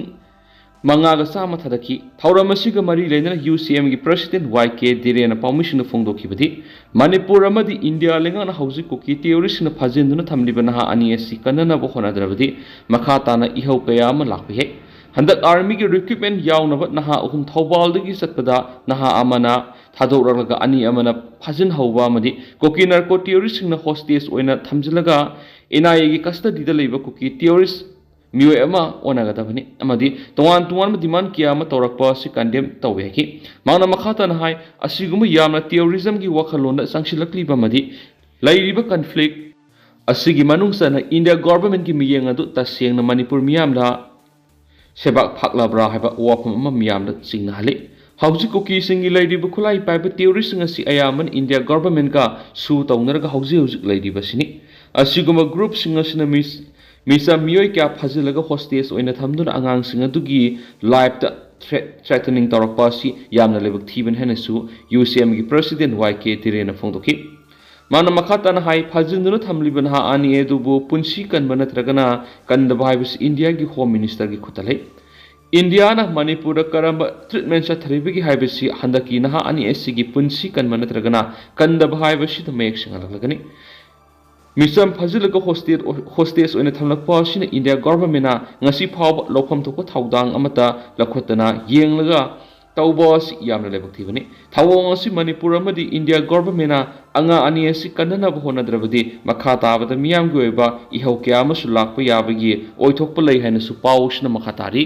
ꯃꯉꯥꯒ ꯆꯥꯝꯃ ꯊꯥꯗꯈꯤ꯫ ꯊꯧꯔꯝ ꯑꯁꯤꯒ ꯃꯔꯤ ꯂꯩꯅꯅ ꯌꯨ ꯁꯤ ꯑꯦꯝꯒꯤ ꯄ꯭ꯔꯁꯤꯗꯦꯟ ꯋꯥꯏ ꯀꯦ ꯙꯤꯔꯦꯟꯅ ꯄꯥꯎꯃꯤꯁꯤꯡꯗ ꯐꯣꯡꯗꯣꯛꯈꯤꯕꯗꯤ, ꯃꯅꯤꯄꯨꯔ ꯑꯃꯗꯤ ꯏꯟꯗꯤꯌꯥ ꯂꯩꯉꯥꯛꯅ ꯍꯧꯖꯤꯛ ꯀꯨꯀꯤ ꯇꯦꯔꯣꯔꯤꯁꯁꯤꯡꯅ ꯐꯥꯖꯤꯟꯗꯨꯅ ꯊꯝꯂꯤꯕ ꯅꯍꯥ ꯑꯅꯤ ꯑꯁꯤ ꯀꯟꯅꯅꯕ ꯍꯣꯠꯅꯗ꯭ꯔꯕꯗꯤ ꯃꯈꯥ ꯇꯥꯅ ꯏꯍꯧ ꯀꯌꯥ ꯑꯃ ꯂꯥꯛꯄ ꯌꯥꯏ꯫ ꯍꯟꯗꯛ ꯑꯥꯔꯃꯤꯒꯤ ꯔꯤꯀ꯭ꯔꯨꯠꯃꯦꯟ ꯌꯥꯎꯅꯕ ꯅꯍꯥ ꯑꯍꯨꯝ ꯊꯧꯕꯥꯜꯗꯒꯤ ꯆꯠꯄꯗ ꯅꯍꯥ ꯑꯃꯅ ꯊꯥꯗꯣꯛꯂꯛꯂꯒ ꯑꯅꯤ ꯑꯃꯅ ꯐꯥꯖꯤꯟꯍꯧꯕ ꯑꯃꯗꯤ ꯀꯨꯀꯤ ꯅꯥꯔꯀꯣ ꯇꯦꯔꯣꯔꯤꯁꯁꯤꯡꯅ ꯍꯣꯁꯇꯦꯖ ꯑꯣꯏꯅ ꯊꯝꯖꯤꯜꯂꯒ ꯑꯦꯟ ꯑꯥꯏ ꯑꯦꯒꯤ ꯀꯁꯇꯗꯤꯗ ꯂꯩꯕ ꯀꯨꯀꯤ ꯇꯦꯔꯣꯔꯤꯁ ꯃꯤꯑꯣꯏ ꯑꯃ ꯑꯣꯟꯅꯒꯗꯕꯅꯤ ꯑꯃꯗꯤ ꯇꯣꯉꯥꯟ ꯇꯣꯉꯥꯟꯕ ꯗꯤꯃꯥꯟ ꯀꯌꯥ ꯑꯃ ꯇꯧꯔꯛꯄ ꯑꯁꯤ ꯀꯟꯗꯦꯝ ꯇꯧꯕ ꯌꯥꯏꯈꯤ꯫ ꯃꯍꯥꯛꯅ ꯃꯈꯥ ꯇꯥꯅ ꯍꯥꯏ, ꯑꯁꯤꯒꯨꯝꯕ ꯌꯥꯝꯅ ꯇꯦꯔꯣꯔꯤꯖꯝꯒꯤ ꯋꯥꯈꯜꯂꯣꯟꯗ ꯆꯪꯁꯤꯜꯂꯛꯂꯤꯕ ꯑꯃꯗꯤ ꯂꯩꯔꯤꯕ ꯀꯟꯐ꯭ꯂꯤꯛ ꯑꯁꯤꯒꯤ ꯃꯅꯨꯡ ꯆꯟꯅ ꯏꯟꯗꯤꯌꯥ ꯒꯣꯚꯔꯟꯃꯦꯟꯠꯀꯤ ꯃꯤꯠꯌꯦꯡ ꯑꯗꯨ ꯇꯁꯦꯡꯅ ꯃꯅꯤꯄꯨꯔ ꯃꯤꯌꯥꯝꯗ ꯁꯦꯕꯥꯛ ꯐꯥꯛꯂꯕ꯭ꯔꯥ ꯍꯥꯏꯕ ꯋꯥꯐꯝ ꯑꯃ ꯃꯤꯌꯥꯝꯗ ꯆꯤꯡꯅꯍꯜꯂꯤ꯫ ꯍꯧꯖꯤꯛ ꯀꯨꯀꯤꯁꯤꯡꯒꯤ ꯂꯩꯔꯤꯕ ꯈꯨꯠꯂꯥꯏ ꯄꯥꯏꯕ ꯇꯦꯔꯣꯔꯤꯁꯁꯤꯡ ꯑꯁꯤ ꯑꯌꯥꯝꯕꯅ ꯏꯟꯗꯤꯌꯥ ꯒꯣꯚꯔꯟꯃꯦꯟꯠꯀ ꯁꯨ ꯇꯧꯅꯔꯒ ꯍꯧꯖꯤꯛ ꯍꯧꯖꯤꯛ ꯂꯩꯔꯤꯕꯁꯤꯅꯤ꯫ ꯑꯁꯤꯒꯨꯝꯕ ꯒ꯭ꯔꯨꯞꯁꯤꯡ ꯑꯁꯤꯅ ꯃꯤꯁ-, ꯃꯤꯆꯝ ꯃꯤꯑꯣꯏ ꯀꯌꯥ ꯐꯥꯖꯤꯜꯂꯒ ꯍꯣꯁꯇꯦꯖ ꯑꯣꯏꯅ ꯊꯝꯗꯨꯅ ꯑꯉꯥꯡꯁꯤꯡ ꯑꯗꯨꯒꯤ ꯂꯥꯏꯐꯇ ꯊ꯭ꯔꯦꯠ-, ꯊ꯭ꯔꯦꯇꯅꯤꯡ ꯇꯧꯔꯛꯄ ꯑꯁꯤ ꯌꯥꯝꯅ ꯂꯥꯏꯕꯛ ꯊꯤꯕꯅꯤ ꯍꯥꯏꯅꯁꯨ ꯌꯨ ꯁꯤ ꯑꯦꯝꯒꯤ ꯄ꯭ꯔꯁꯤꯗꯦꯟꯠ ꯋꯥꯏ ꯀꯦ ꯙꯤꯔꯦꯟꯅ ꯐꯣꯡꯗꯣꯛꯈꯤ꯫ ꯃꯥꯅ ꯃꯈꯥ ꯇꯥꯅ ꯍꯥꯏ, ꯐꯥꯖꯤꯟꯗꯨꯅ ꯊꯝꯂꯤꯕ ꯅꯍꯥ ꯑꯅꯤ ꯑꯗꯨꯕꯨ ꯄꯨꯟꯁꯤ ꯀꯟꯕ ꯅꯠꯇ꯭ꯔꯒꯅ ꯀꯟꯗꯕ ꯍꯥꯏꯕꯁꯤ ꯏꯟꯗꯤꯌꯥꯒꯤ ꯍꯣꯝ ꯃꯤꯅꯤꯁꯇꯔꯒꯤ ꯈꯨꯠꯇ ꯂꯩ꯫ ꯏꯟꯗꯤꯌꯥꯅ ꯃꯅꯤꯄꯨꯔꯗ ꯀꯔꯝꯕ ꯇ꯭ꯔꯤꯠꯃꯦꯟꯠ ꯆꯠꯊꯔꯤꯕꯒꯦ ꯍꯥꯏꯕꯁꯤ ꯍꯟꯗꯛꯀꯤ ꯅꯍꯥ ꯑꯅꯤ ꯑꯁꯤꯒꯤ ꯄꯨꯟꯁꯤ ꯀꯟꯕ ꯅꯠꯇ꯭ꯔꯒꯅ ꯀꯟꯗꯕ ꯍꯥꯏꯕꯁꯤꯗ ꯃꯌꯦꯛ ꯁꯦꯡꯍꯜꯂꯛꯂꯒꯅꯤ꯫ ꯃꯤꯆꯝ ꯐꯥꯖꯤꯜꯂꯒ ꯍꯣꯁꯇꯦꯖ, ꯍꯣꯁꯇꯦꯖ ꯑꯣꯏꯅ ꯊꯝꯂꯛꯄ ꯑꯁꯤꯅ ꯏꯟꯗꯤꯌꯥ ꯒꯣꯚꯔꯟꯃꯦꯟꯠꯅ ꯉꯁꯤ ꯐꯥꯎꯕ ꯂꯧꯐꯝ ꯊꯣꯛꯄ ꯊꯧꯗꯥꯡ ꯑꯃꯠꯇ ꯂꯧꯈꯠꯇꯅ ꯌꯦꯡꯂꯒ ꯇꯧꯕ ꯑꯁꯤ ꯌꯥꯝꯅ ꯂꯥꯏꯕꯛ ꯊꯤꯕꯅꯤ꯫ ꯊꯧꯑꯣꯡ ꯑꯁꯤ ꯃꯅꯤꯄꯨꯔ ꯑꯃꯗꯤ ꯏꯟꯗꯤꯌꯥ ꯒꯣꯚꯔꯟꯃꯦꯟꯠꯅ ꯑꯉꯥꯡ ꯑꯅꯤ ꯑꯁꯤ ꯀꯟꯅꯅꯕ ꯍꯣꯠꯅꯗ꯭ꯔꯕꯗꯤ ꯃꯈꯥ ꯇꯥꯕꯗ ꯃꯤꯌꯥꯝꯒꯤ ꯑꯣꯏꯕ ꯏꯍꯧ ꯀꯌꯥ ꯑꯃꯁꯨ ꯂꯥꯛꯄ ꯌꯥꯕꯒꯤ ꯑꯣꯏꯊꯣꯛꯄ ꯂꯩ ꯍꯥꯏꯅꯁꯨ ꯄꯥꯎꯁꯤꯅ ꯃꯈꯥ ꯇꯥꯔꯤ꯫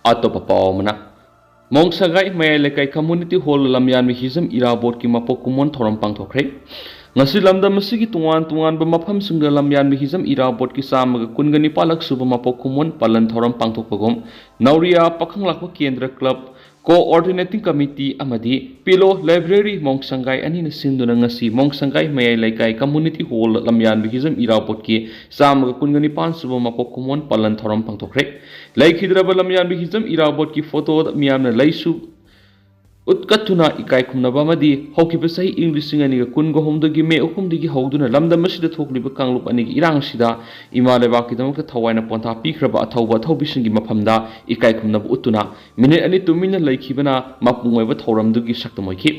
ꯑꯇꯣꯞꯄ ꯄꯥꯎ ꯑꯃꯅ, ꯃꯣꯡꯁꯒꯥꯏ ꯃꯌꯥꯏ ꯂꯩꯀꯥꯏ ꯀꯝꯃ꯭ꯌꯨꯅꯤꯇꯤ ꯍꯣꯜ ꯂꯝꯌꯥꯟꯕ ꯍꯤꯖꯝ ꯏꯔꯥꯕꯣꯠꯀꯤ ꯃꯄꯣꯛ ꯀꯨꯝꯑꯣꯟ ꯊꯧꯔꯝ ꯄꯥꯡꯊꯣꯛꯈ꯭ꯔꯦ꯫ ꯉꯁꯤ ꯂꯝꯗꯝ ꯑꯁꯤꯒꯤ ꯇꯣꯉꯥꯟ ꯇꯣꯉꯥꯟꯕ ꯃꯐꯝꯁꯤꯡꯗ ꯂꯝꯌꯥꯟꯕ ꯍꯤꯖꯝ ꯏꯔꯥꯕꯣꯠꯀꯤ ꯆꯥꯝꯃꯒ ꯀꯨꯟꯒ ꯅꯤꯄꯥꯜꯂꯛ ꯁꯨꯕ ꯃꯄꯣꯛ ꯀꯨꯝꯑꯣꯟ ꯄꯥꯂꯟ ꯊꯧꯔꯝ ꯄꯥꯡꯊꯣꯛꯄꯒꯨꯝ, ꯅꯧꯔꯤꯌꯥ ꯄꯥꯈꯪ ꯂꯥꯛꯄ ꯀꯦꯟꯗ꯭ꯔ ꯀ꯭ꯂꯕ ꯀꯣꯑꯣꯔꯗꯤꯅꯦꯇꯤꯡ ꯀꯃꯤꯇꯤ ꯑꯃꯗꯤ ꯄꯤꯂꯣ ꯂꯥꯏꯕ꯭ꯔꯦꯔꯤ ꯃꯣꯡꯁꯪꯒꯥꯏ ꯑꯅꯤꯅ ꯁꯤꯟꯗꯨꯅ ꯉꯁꯤ ꯃꯣꯡꯁꯪꯒꯥꯏ ꯃꯌꯥꯏ ꯂꯩꯀꯥꯏ ꯀꯝꯃꯨꯅꯤꯇꯤ ꯍꯣꯜꯗ ꯂꯝꯌꯥꯟꯕ ꯍꯤꯖꯝ ꯏꯔꯥꯕꯣꯠꯀꯤ ꯆꯥꯝꯃꯒ ꯀꯨꯟꯒ ꯅꯤꯄꯥꯟ ꯁꯨꯕ ꯃꯄꯣꯛ ꯀꯨꯝꯑꯣꯟ ꯄꯥꯂꯟ ꯊꯧꯔꯝ ꯄꯥꯡꯊꯣꯛꯈ꯭ꯔꯦ꯫ ꯂꯩꯈꯤꯗ꯭ꯔꯕ ꯂꯝꯌꯥꯟꯕ ꯍꯤꯖꯝ ꯏꯔꯥꯕꯣꯠꯀꯤ ꯐꯣꯇꯣꯗ ꯃꯤꯌꯥꯝꯅ ꯂꯩꯁꯨ ꯎꯠꯀꯠꯇꯨꯅ ꯏꯀꯥꯏ ꯈꯨꯝꯅꯕ ꯑꯃꯗꯤ ꯍꯧꯈꯤꯕ ꯆꯍꯤ ꯏꯪ ꯂꯤꯁꯤꯡ ꯑꯅꯤꯒ ꯀꯨꯟꯒ ꯍꯨꯝꯗꯣꯏꯒꯤ ꯃꯦ ꯑꯍꯨꯝꯗꯒꯤ ꯍꯧꯗꯨꯅ ꯂꯝꯗꯝ ꯑꯁꯤꯗ ꯊꯣꯛꯂꯤꯕ ꯀꯥꯡꯂꯨꯞ ꯑꯅꯤꯒꯤ ꯏꯔꯥꯡ ꯑꯁꯤꯗ ꯏꯃꯥ ꯂꯩꯕꯥꯛꯀꯤꯗꯃꯛꯇ ꯊꯋꯥꯏꯅ ꯄꯣꯟꯊꯥ ꯄꯤꯈ꯭ꯔꯕ ꯑꯊꯧꯕ ꯑꯊꯧꯕꯤꯁꯤꯡꯒꯤ ꯃꯐꯝꯗ ꯏꯀꯥꯏ ꯈꯨꯝꯅꯕ ꯎꯠꯇꯨꯅ ꯃꯤꯅꯤꯠ ꯑꯅꯤ ꯇꯨꯃꯤꯟꯅ ꯂꯩꯈꯤꯕꯅ ꯃꯄꯨꯡ ꯑꯣꯏꯕ ꯊꯧꯔꯝꯗꯨꯒꯤ ꯁꯛꯇꯝ ꯑꯣꯏꯈꯤ꯫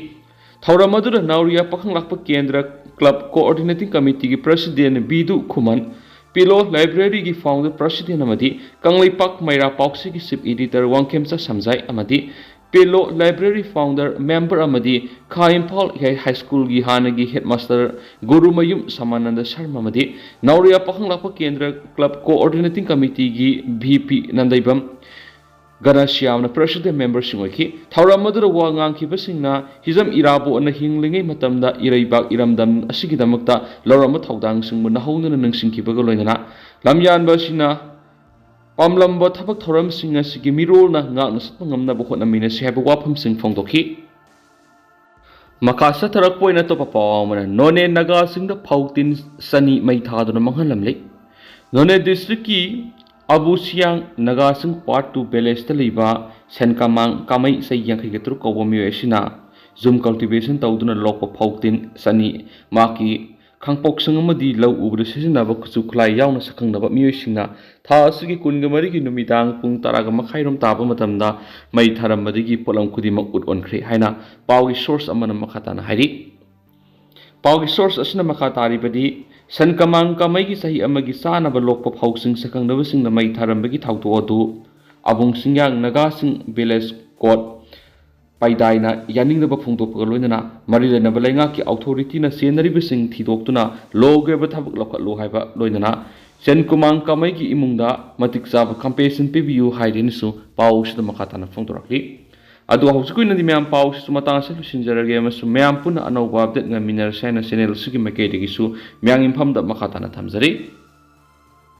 ꯊꯧꯔꯝ ꯑꯗꯨꯗ ꯅꯥꯎꯔꯤꯌꯥ ꯄꯥꯈꯪ ꯂꯥꯛꯄ ꯀꯦꯟꯗ꯭ꯔ ꯀ꯭ꯂꯕ ꯀꯣꯑꯣꯔꯗꯤꯅꯦꯇꯤꯡ ꯀꯃꯤꯇꯤꯒꯤ ꯄ꯭ꯔꯁꯤꯗꯦꯟ ꯕꯤꯗꯨ ꯈꯨꯃꯟ, ꯄꯤꯂꯣ ꯂꯥꯏꯕ꯭ꯔꯦꯔꯤꯒꯤ ꯐꯥꯎꯟꯗꯔ ꯄ꯭ꯔꯁꯤꯗꯦꯟ ꯑꯃꯗꯤ ꯀꯪꯂꯩꯄꯥꯛ ꯃꯩꯔꯥ ꯄꯥꯎꯆꯦꯒꯤ ꯆꯤꯐ ꯏꯗꯤꯇꯔ ꯋꯥꯡꯈꯦꯝꯆꯥ ꯁꯝꯖꯥꯏ ꯑꯃꯗꯤ ꯄꯤꯂꯣ ꯂꯥꯏꯕ꯭ꯔꯦꯔꯤ ꯐꯥꯎꯟꯗꯔ ꯃꯦꯝꯕꯔ ꯑꯃꯗꯤ ꯈꯥ ꯏꯝꯐꯥꯜ ꯍꯥꯏ ꯁ꯭ꯀꯨꯜꯒꯤ ꯍꯥꯟꯅꯒꯤ ꯍꯦꯗꯃꯥꯁꯇꯔ ꯒꯨꯔꯨꯃꯌꯨꯝ ꯁꯃꯥꯅꯟꯗ ꯁꯔꯃ ꯑꯃꯗꯤ ꯅꯥꯎꯔꯤꯌꯥ ꯄꯥꯈꯪ ꯂꯥꯛꯄ ꯀꯦꯟꯗ꯭ꯔ ꯀ꯭ꯂꯕ ꯀꯣꯑꯣꯔꯗꯤꯅꯦꯇꯤꯡ ꯀꯃꯤꯇꯤꯒꯤ ꯚꯤ ꯄꯤ ꯅꯟꯗꯩꯕꯝ ꯒꯅꯁ꯭ꯌꯥꯝꯅ ꯄ꯭ꯔꯁꯤꯗꯦꯟ ꯃꯦꯝꯕꯔꯁꯤꯡ ꯑꯣꯏꯈꯤ꯫ ꯊꯧꯔꯝ ꯑꯗꯨꯗ ꯋꯥ ꯉꯥꯡꯈꯤꯕꯁꯤꯡꯅ ꯍꯤꯖꯝ ꯏꯔꯥꯕꯣꯠꯅ ꯍꯤꯡꯂꯤꯉꯩ ꯃꯇꯝꯗ ꯏꯔꯩꯕꯥꯛ ꯏꯔꯝꯗꯝ ꯑꯁꯤꯒꯤꯗꯃꯛꯇ ꯂꯧꯔꯝꯕ ꯊꯧꯗꯥꯡꯁꯤꯡꯕꯨ ꯅꯧꯍꯧꯅꯅ ꯅꯤꯡꯁꯤꯡꯈꯤꯕꯒ ꯂꯣꯏꯅꯅ ꯂꯝꯌꯥꯟꯕ ꯑꯁꯤꯅ ꯄꯥꯝꯂꯝꯕ ꯊꯕꯛ ꯊꯧꯔꯝꯁꯤꯡ ꯑꯁꯤꯒꯤ ꯃꯤꯔꯣꯜꯅ ꯉꯥꯛꯅ ꯆꯠꯄ ꯉꯝꯅꯕ ꯍꯣꯠꯅꯃꯤꯟꯅꯁꯤ ꯍꯥꯏꯕ ꯋꯥꯐꯝꯁꯤꯡ ꯐꯣꯡꯗꯣꯛꯈꯤ꯫ ꯃꯈꯥ ꯆꯠꯊꯔꯛꯄ ꯑꯣꯏꯅ ꯑꯇꯣꯞꯄ ꯄꯥꯎ ꯑꯃꯅ, ꯅꯣꯅꯦ ꯅꯥꯒꯥꯁꯤꯡꯗ ꯐꯧ ꯇꯤꯟ ꯆꯅꯤ ꯃꯩ ꯊꯥꯗꯨꯅ ꯃꯥꯡꯍꯜꯂꯝꯂꯦ꯫ ꯅꯣꯅꯦ ꯗꯤꯁꯇ꯭ꯔꯤꯛꯀꯤ ꯑꯕꯨꯁꯤꯌꯥꯡ ꯅꯥꯒꯥꯁꯤꯡ ꯄꯥꯔꯠ ꯇꯨ ꯚꯤꯂꯦꯖꯇ ꯂꯩꯕ ꯁꯦꯟꯀꯥꯃꯥꯡ ꯀꯥꯃꯩ ꯆꯍꯤ ꯌꯥꯡꯈꯩꯒ ꯇꯔꯨꯛ ꯀꯧꯕ ꯃꯤꯑꯣꯏ ꯑꯁꯤꯅ ꯖꯨꯝ ꯀꯜꯇꯤꯚꯦꯁꯟ ꯇꯧꯗꯨꯅ ꯂꯣꯛꯄ ꯐꯧ ꯇꯤꯟ ꯆꯅꯤ ꯃꯍꯥꯛꯀꯤ ꯈꯥꯡꯄꯣꯛꯁꯪ ꯑꯃꯗꯤ ꯂꯧ ꯎꯕꯗ ꯁꯤꯖꯤꯟꯅꯕ ꯈꯨꯠꯁꯨ ꯈꯨꯠꯂꯥꯏ ꯌꯥꯎꯅ ꯁꯛꯈꯪꯅꯕ ꯃꯤꯑꯣꯏꯁꯤꯡꯅ ꯊꯥ ꯑꯁꯤꯒꯤ ꯀꯨꯟꯒ ꯃꯔꯤꯒꯤ ꯅꯨꯃꯤꯗꯥꯡ ꯄꯨꯡ ꯇꯔꯥꯒ ꯃꯈꯥꯏꯔꯣꯝ ꯇꯥꯕ ꯃꯇꯝꯗ ꯃꯩ ꯊꯥꯔꯝꯕꯗꯒꯤ ꯄꯣꯠꯂꯝ ꯈꯨꯗꯤꯡꯃꯛ ꯎꯠ ꯑꯣꯟꯈ꯭ꯔꯦ ꯍꯥꯏꯅ ꯄꯥꯎꯒꯤ ꯁꯣꯔꯁ ꯑꯃꯅ ꯃꯈꯥ ꯇꯥꯅ ꯍꯥꯏꯔꯤ꯫ ꯄꯥꯎꯒꯤ ꯁꯣꯔꯁ ꯑꯁꯤꯅ ꯃꯈꯥ ꯇꯥꯔꯤꯕꯗꯤ, ꯁꯟ ꯀꯃꯥꯡ ꯀꯥꯃꯩꯒꯤ ꯆꯍꯤ ꯑꯃꯒꯤ ꯆꯥꯅꯕ ꯂꯣꯛꯄ ꯐꯧꯁꯤꯡ ꯁꯛꯈꯪꯅꯕꯁꯤꯡꯅ ꯃꯩ ꯊꯥꯔꯝꯕꯒꯤ ꯊꯧꯗꯣꯛ ꯑꯗꯨ ꯑꯕꯨꯡ ꯁꯤꯡꯌꯥꯡ ꯅꯥꯒꯥꯁꯤꯡ ꯚꯤꯂꯦꯖ ꯀꯣꯔꯠ ꯄꯥꯏꯗꯥꯏꯅ ꯌꯥꯅꯤꯡꯗꯕ ꯐꯣꯡꯗꯣꯛꯄꯒ ꯂꯣꯏꯅꯅ ꯃꯔꯤ ꯂꯩꯅꯕ ꯂꯩꯉꯥꯛꯀꯤ ꯑꯣꯊꯣꯔꯤꯇꯤꯅ ꯆꯦꯟꯅꯔꯤꯕꯁꯤꯡ ꯊꯤꯗꯣꯛꯇꯨꯅ ꯂꯣꯒꯤ ꯑꯣꯏꯕ ꯊꯕꯛ ꯂꯧꯈꯠꯂꯨ ꯍꯥꯏꯕ ꯂꯣꯏꯅꯅ ꯁꯦꯟ ꯀꯨꯃꯥꯡ ꯀꯥꯃꯩꯒꯤ ꯏꯃꯨꯡꯗ ꯃꯇꯤꯛ ꯆꯥꯕ ꯀꯝꯄꯦꯟꯁꯦꯁꯟ ꯄꯤꯕꯤꯌꯨ ꯍꯥꯏꯔꯦꯅꯁꯨ ꯄꯥꯎꯁꯤꯗ ꯃꯈꯥ ꯇꯥꯅ ꯐꯣꯡꯗꯣꯔꯛꯂꯤ꯫ ꯑꯗꯣ ꯍꯧꯖꯤꯛꯀꯤ ꯑꯣꯏꯅꯗꯤ ꯃꯌꯥꯝ ꯄꯥꯎꯁꯤꯁꯨ ꯃꯇꯥꯡ ꯑꯁꯤꯗ ꯂꯣꯏꯁꯤꯟꯖꯔꯒꯦ ꯑꯃꯁꯨꯡ ꯃꯌꯥꯝ ꯄꯨꯟꯅ ꯑꯅꯧꯕ ꯑꯞꯗꯦꯠ ꯉꯥꯏꯃꯤꯟꯅꯔꯁꯦ ꯍꯥꯏꯅ ꯆꯦꯅꯦꯜ ꯑꯁꯤꯒꯤ ꯃꯥꯏꯀꯩꯗꯒꯤꯁꯨ ꯃꯌꯥꯝꯒꯤ ꯃꯐꯝꯗ ꯃꯈꯥ ꯇꯥꯅ ꯊꯝꯖꯔꯤ꯫